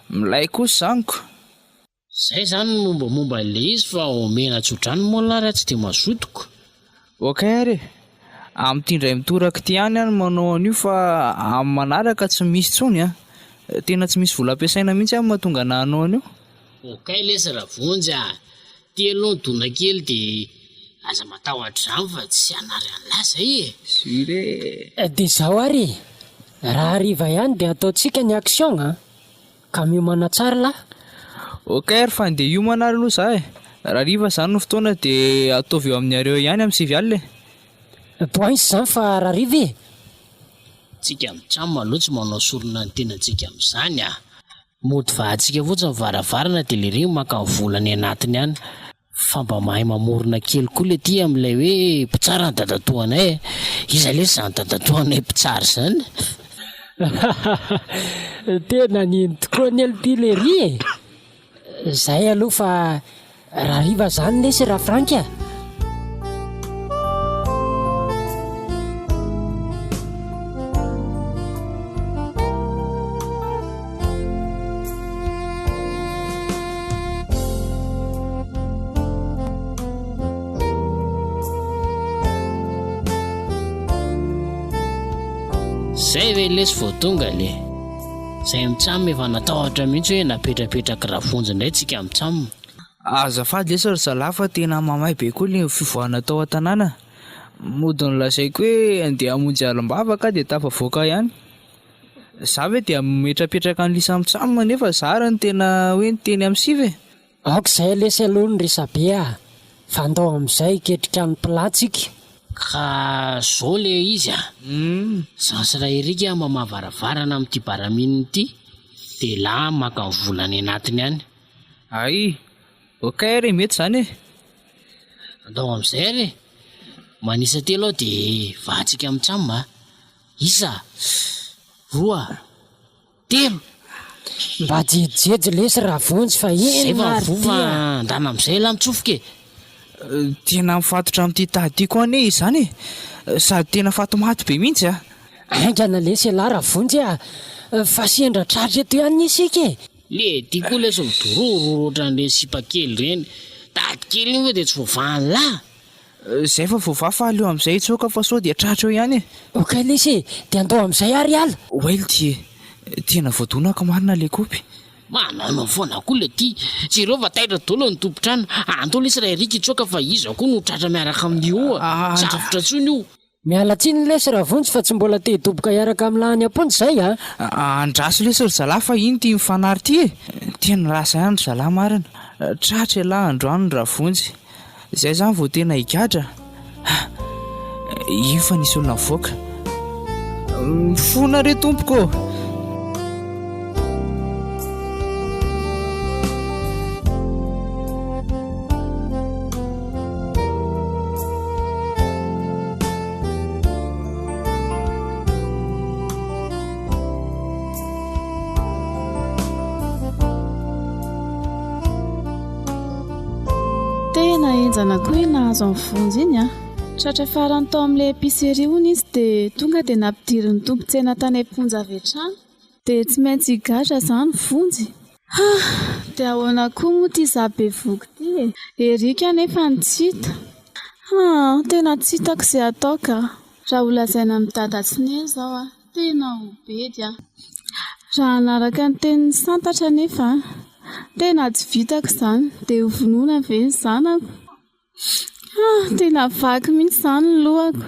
Milay kosa izany ko! Zay zany ny mombamomba an'ilay izy fa omena tsodrano moa lah raha tsy dia mazoto ko. Ok ary e! Amin'ity indray mitoraka ity ihany aho no manao an'io fa amin'ny manaraka tsy misy intsony an! Tena tsy misy vola ampiasaina mihitsy aho no mahatonga anah hanao an'io. Ok lesy Ravonjy a! Ty aloha ny dona kely de aza matahotra izany fa tsy hanary an'lah zay e! Sur e! Dia izao ary e! Raha hariva ihany dia ataontsika ny action an! Ka miomana tsara lah. Ok ary fa ndeha hiomana ary aloha za e. Rahariva zany no fotoana de ataovy eo aminareo ihany amin'ny 9 alina e. Poince zany fa rahariva e. Tsika mitsam aloha tsy manao sorona ny tenantsika amin'izany a! Mody vahantsika fotsiny ny varavarana dia lery maka ny vola any anatiny any. Fa mba mahay mamorona kely koa le ty amin'ilay hoe mpitsara ny dadatoanay e! Iza lesy izany dadatoanay mpitsara izany? Tena nino tokoa anie lty lery e! Zay aloha fa rahariva zany lesy Rafrank a! Zay ve lesy vao tonga le. Zay mitsam efa natahotra mihitsy hoe napetrapetraky Ravonjy indray tsika mitsam. Azafady lesy ry zalahy fa tena mamay be koa le fivoahana tao an-tanàna. Mody nolazaiko hoe andeha hamonjy alim-bavaka aho dia tafavoaka ihany. Za ve dia mametrapetraka an'lisa mitsam nefa za ary no tena hoe niteny amin'ny siva e! Aoka izay lesy aloha ny resabe a! Fa andao amin'izay hiketrika ny plat tsika. Ka zao le izy a! Zan sy ra Eric mamaha varavarana amin'ity baramine ity de lah maka ny vola any anatiny any. Hay! Ok ary e, mety zany e! Andao amin'izay ary e! Manisa telo aho de vahantsika mitsam a! Isa! Roa! Telo! Mba jejojejo lesy Ravonjy fa Zay inona fa ary mivoha ty fa a! andana amizay elah mitsofoka e! Tena mifatotra amin'ity tady ity koa anie izany e! Sady tena fatomaty be mihitsy a! Haingana lesy elah Ravonjy a! Fa sendra tratra eto ihany isika e! Le ty koa lesy midorororo ohatran'ireny sipa kely ireny, tady kely iny ve dia tsy voavahan'lah? Zay fa voavaha fa aleo amizay hitsoaka fa sao dia tratra eo ihany e! Ok lesy e! Dia andao amizay ary hiala! Oay lty e! Tena voadonako marina le kopy! Manaonao foana koa le ty! Jereo fa taitra daholo ny tompon-trano! Andao lesy ra Eric hitsoaka fa iza koa no tratra miaraka amin'io io! Tsy avotra intsony io! Miala tsiny lesy Ravonjy fa tsy mbola te hidoboka hiaraka amin'lah any am-ponja izay a! Andraso lesy ry zalahy fa iny ity mifanary ity e! Tena lasa ihany ry zalahy marina. Tratra ialahy androany Ravonjy. Izay izany vao tena higadra. Ha! Iny fa nisy olona nivoaka. Mifona re tompoko ô! Tena henjana koa iny nahazo an'i Vonjy iny an! Tratra farany tao amin'ilay épicerie hono izy dia tonga dia nampidirin'ny tompon-tsena tany am-ponja avy hatrany. Dia tsy maintsy higadra izany Vonjy? Hah! Dia ahoana koa moa ity za bevohoka ity e? Eric anefa no tsy hita. Haa! Tena tsy hitako izay hatao ka! Raha ho lazaina amin'i Dada sy Neny izao aho, tena ho bedy aho. Raha hanaraka ny tenin'i Santatra anefa an! Tena tsy vitako izany. Dia ho vonoina ve ny zanako? Ah, tena vaky mihitsy izany ny lohako.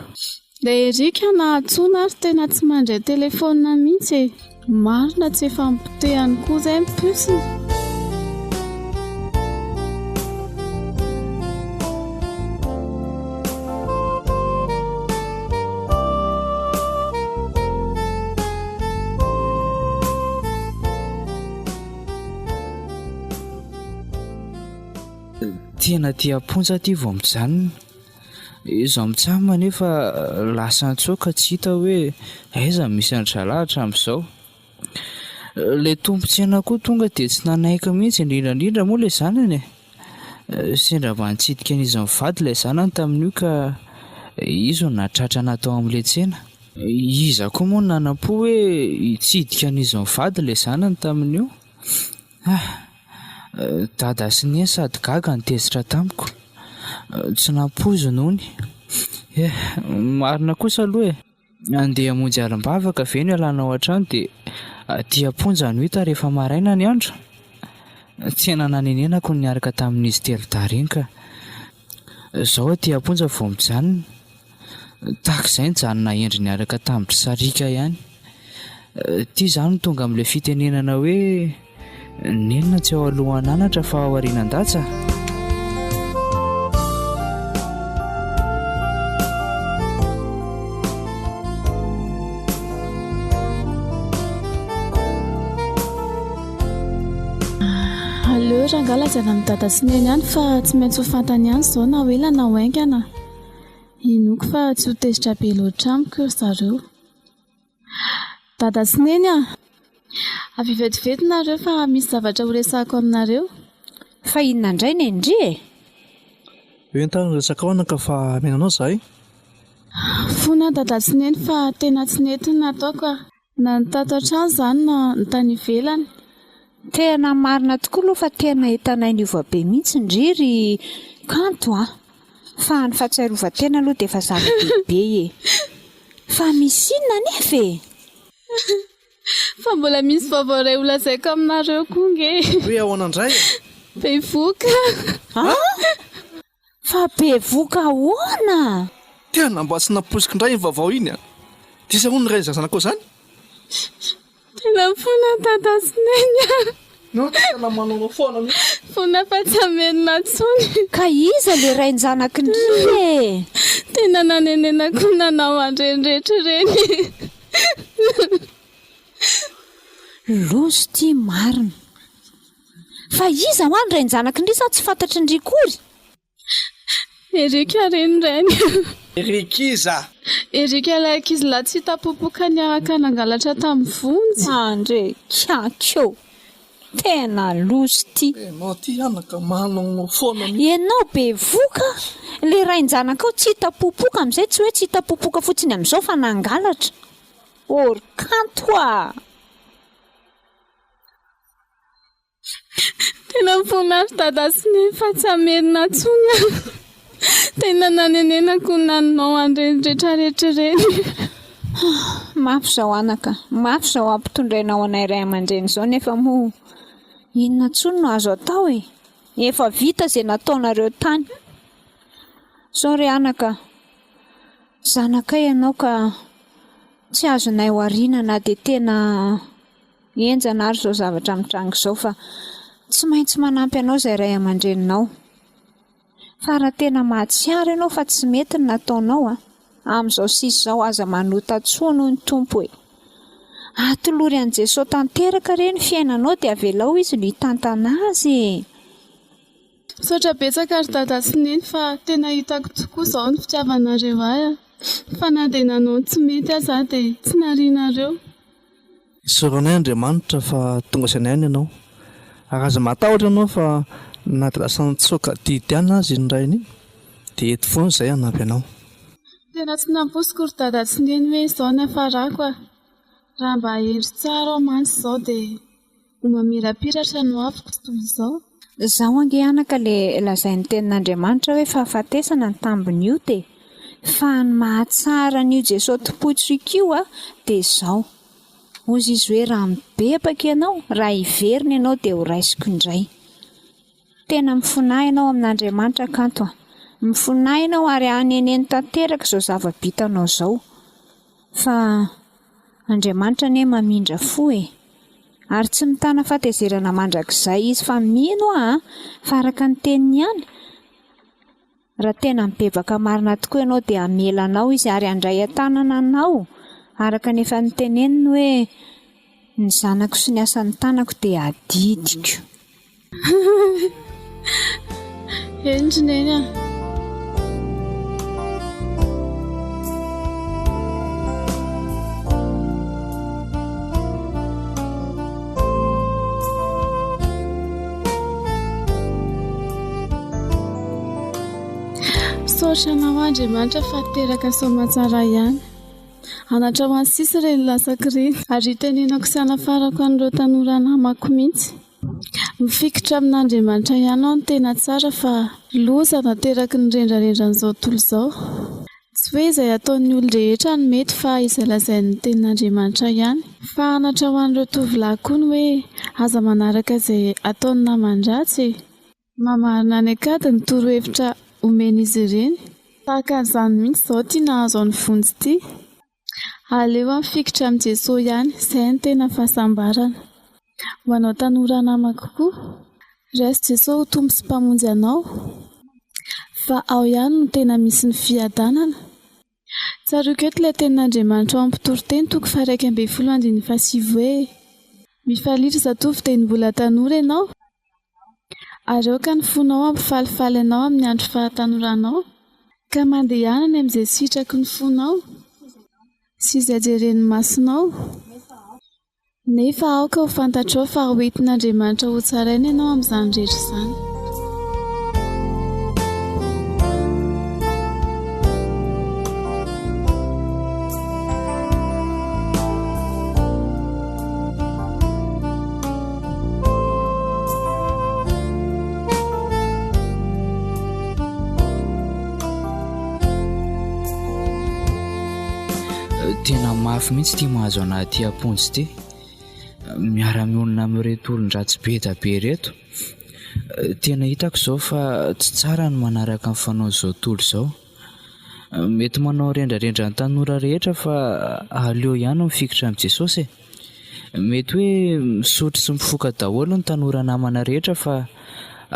Ilay Eric nahatsoina ary tena tsy mandray telefaonina mihitsy e. Marina tsy efa nipotehany koa izay ny puce-ny. Tena aty am-ponja aty vao mijanona. Izaho mitsam anefa lasa nitsoaka tsy hita hoe aiza no misy an-dry zalahy hatramin'izao. Ilay tompon-tsena koa tonga dia tsy nanaiky mihitsy, indrindra indrindra moa ilay zanany e. Sendra mba nitsidika an'izy mivady ilay zanany tamin'io ka izy no nahatratra anà tao amin'ilay tsena. Iza koa moa no nanam-po hoe hitsidika an'izy mivady ilay zanany tamin'io? Ah! Dada sy Neny sady gaga no tezitra tamiko. Tsy nampoiziny hono. Eh! Marina kosa aloha e! Andeha hamonjy alim-bavaka ve no ialana ao an-trano dia aty am-ponja no hita rehefa maraina ny andro? Tena nanenenako ny niaraka tamin'izy telodahy ireny ka. Izao aty am-ponja vao mijanona. Tahaka izay nijanona hendry niaraka tamin-dry Sariaka ihany. Ity izaho no tonga amin'ilay fitenenana hoe nenina tsy ao alohan'anatra fa ao aorianan-datsa. Aleo rangahy lazaina amin'i Dada sy Neny ihany fa tsy maintsy ho fantany ihany izao na ho ela na ho haingana. Inoako fa tsy ho tezitra be loatra amiko ry zareo. Dada sy Neny a! Avia vetivety nareo fa misy zavatra ho resahako aminareo. Fa inona indray Neny-dry e? Ento ary ny resakao anaka fa mino anao izahay. Fona Dada sy Neny fa tena tsy nety ny nataoko a! Na ny tato an-trano izany na ny tany ivelany. Tena marina tokoa aloha fa tena hitanay niova be mihitsy ndry ry Kanto a! Fa ny fahatsiarovan-tena aloha dia efa zava-dehibe e! Fa misy inona anefa e? Fa mbola misy vaovao iray holazaiko aminareo koa nge. Hoe ahoana indray e? Bevoka. An? Fa bevoka ahoana? Tena mba tsy nampoiziko indray iny vaovao iny an! Dia iza hono ny rain'izany zanakao izany? Tena mifona dada sy neny a! Nao tena manaonao foana mihitsy. Fona fa tsy hamerina intsony. Ka iza le rain-janaky ndry e? Tena nanenenako nanao an'ireny rehetra ireny. Loza ity marina. Fa iza hoa ny rain-janaky ndry sa tsy fantatry ndry kory? Eric re ny rainy. Eric iza? Eric ilay ankizilahy tsy hita popoka niaraka nangalatra tamin'i Vonjy. Andre kiaky ô! Tena loza ity. Enao ty anaka manao foana mihitsy. Enao bevoka, le rain-janakao tsy hita popoka amizay tsy hoe tsy hita popoka fotsiny amizao fa nangalatra. Or kanto a! Tena mifona ry dada sy neny fa tsy hamerina intsony aho. Tena nanenenako ny nanao an'ireny retraretra ireny. Mafy izao anaka, mafy izao ampitondrainao anay ray aman-dreny izao nefa moa inona intsony no azo atao e? Efa vita izay nataonareo tany. Izao re anaka, zanakay ianao ka tsy azonay ho ariana na dia tena Henjana ary izao zavatra mitranga izao fa tsy maintsy manampy anao izay ray aman-dreninao. Fa raha tena mahatsiaro ianao fa tsy mety ny nataonao a, amin'izao sisa izao aza manota intsony hoy ny Tompo e. Atolory an'i Jesoa tanteraka re ny fiainanao dia avelao Izy no hitantana azy e. Misaotra betsaka ry dada sy neny fa tena hitako tokoa izao ny fitiavanareo ahy a. Fa na dia nanao ny tsy mety aza aho dia tsy narianareo. Isaoranay Andriamanitra fa tonga saina ihany ianao. Ary aza matahotra ianao fa na dia lasa nitsoaka adidy ihany aza iny rainy iny dia eto foana izahay hanampy anao. Tena tsy nampoiziko ry dada sy neny hoe izao ny hafarako a! Raha mba hendry tsara aho mantsy izao dia ho mamirapiratra ny hoaviko tsy toy izao. Izao ange anaka le lazain'ny tenin'Andriamanitra hoe fahafatesana ny tambin'ny ota e! Fa ny mahatsara an'io Jesoa tompointsika io a dia izao, hozy izy hoe raha mibebaka ianao, raha hiverina ianao dia ho raisiko indray. Tena mifonaha ianao amin'Andriamanitra kanto a! Mifonaha ianao ary haneneno tanteraka izao zava-bitanao izao. Fa Andriamanitra anie mamindra fo e! Ary tsy mitana fahatezerana mandrakizay izy fa mino aho a! Fa araka ny teniny ihany, Raha tena mibebaka marina tokoa ianao dia hamela anao Izy ary handray an-tanana anao araka ny efa noteneniny hoe ny zanako sy ny asan'ny tanako dia adidiko. Eny ry Neny a! Misaotra anao Andriamanitra fa teraka soamatsara ihany. Anatra ho an'ny sisa ireny lasako ireny. Ary hitenenako sy hanafarako an'ireo tanora namako mihitsy. Mifikitra amin'Andriamanitra ihany aho no tena tsara fa loza nateraky ny rendrarendran'izao tontolo izao. Tsy hoe izay ataon'ny olon-drehetra no mety fa izay lazain'ny tenin'Andriamanitra ihany. Fa anatra ho an'ireo tovolahy koa ny hoe aza manaraka izay ataon'ny naman-dratsy e! Mamarina any an-kady ny torohevitra omen'izy ireny. Tahaka an'izany mihitsy izao ity nahazo an'i Vonjy ity. Aleo aho mifikitra amin'i Jesoa ihany, izay no tena fahasambarana. Ho anao tanora namako koa, raiso Jesoa ho Tompo sy Mpamonjy anao, fa ao ihany no tena misy ny fiadanana. Tsaroako eto ilay tenin'Andriamanitra ao amin'ny Mpitoriteny toko faha-11 andininy fahasivy hoe, Mifalia ry zatovo dia ny mbola tanora ianao, ary aoka ny fonao hampifalifaly anao amin'ny andro fahatanoranao, ka mandehana any amin'izay sitraky ny fonao sy izay jeren'ny masonao. Nefa aoka ho fantatrao fa ho entin'Andriamanitra hotsaraina ianao amin'izany rehetra izany. Tena marina. mafy mihitsy ity mahazo anah aty am-ponja ity. Miara-mionona amin'ireto olon-dratsy be da be ireto. Tena hitako izao fa tsy tsara ny manaraka ny fanaon'izao tontolo izao. Mety manao rendrarendra ny tanora rehetra fa aleo ihany mifikitra amin'i Jesosy e. Mety hoe misotro sy mifoka daholo ny tanora namana rehetra fa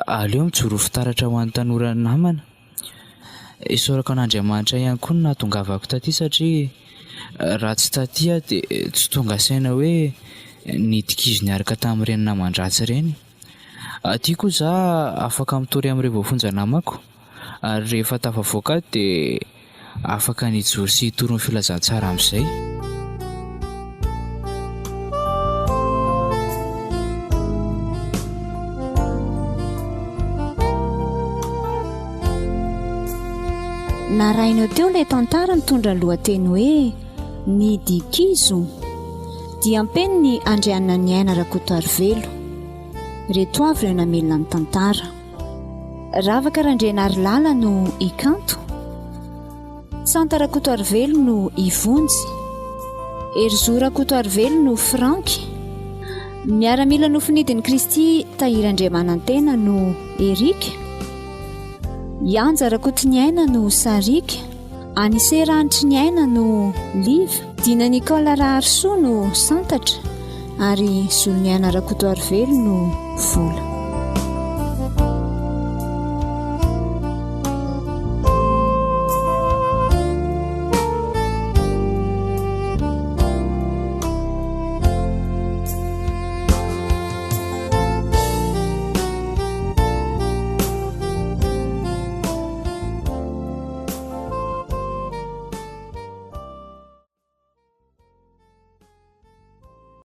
aleo mijoro ho fitaratra ho an'ny tanora namana. Isaorako an'Andriamanitra ihany koa ny nahatongavako taty satria raha tsy taty aho dia tsy tonga saina hoe nidi-kizo niaraka tamin'ireny naman-dratsy ireny. Aty koa za afaka mitory amin'ireo voafonja namako ary rehefa tafavoaka ato dia afaka ny hijoro sy hitory ny filazantsara amin'izay. Narahina teo ilay tantara mitondra ny lohateny hoe Ny Dikizo. Diam-penin'i Andriananiaina Rakotoarivelo. Ireto avy ireo namelona ny tantara. Ravaka Randrianarilala no i Kanto. Santa Rakotoarivelo no i Vonjy. Herizo Rakotoarivelo no Franck. Miaramila nofinidin'i Kristy Tahiry Andriamanantena no Eric. Ianja Rakotoniaina no Sariaka. Anise Ranitriniaina no Liva. Dina Nicole Raharisoa no Santatra ary Zoloniaina Rakotoarivelo no Vola.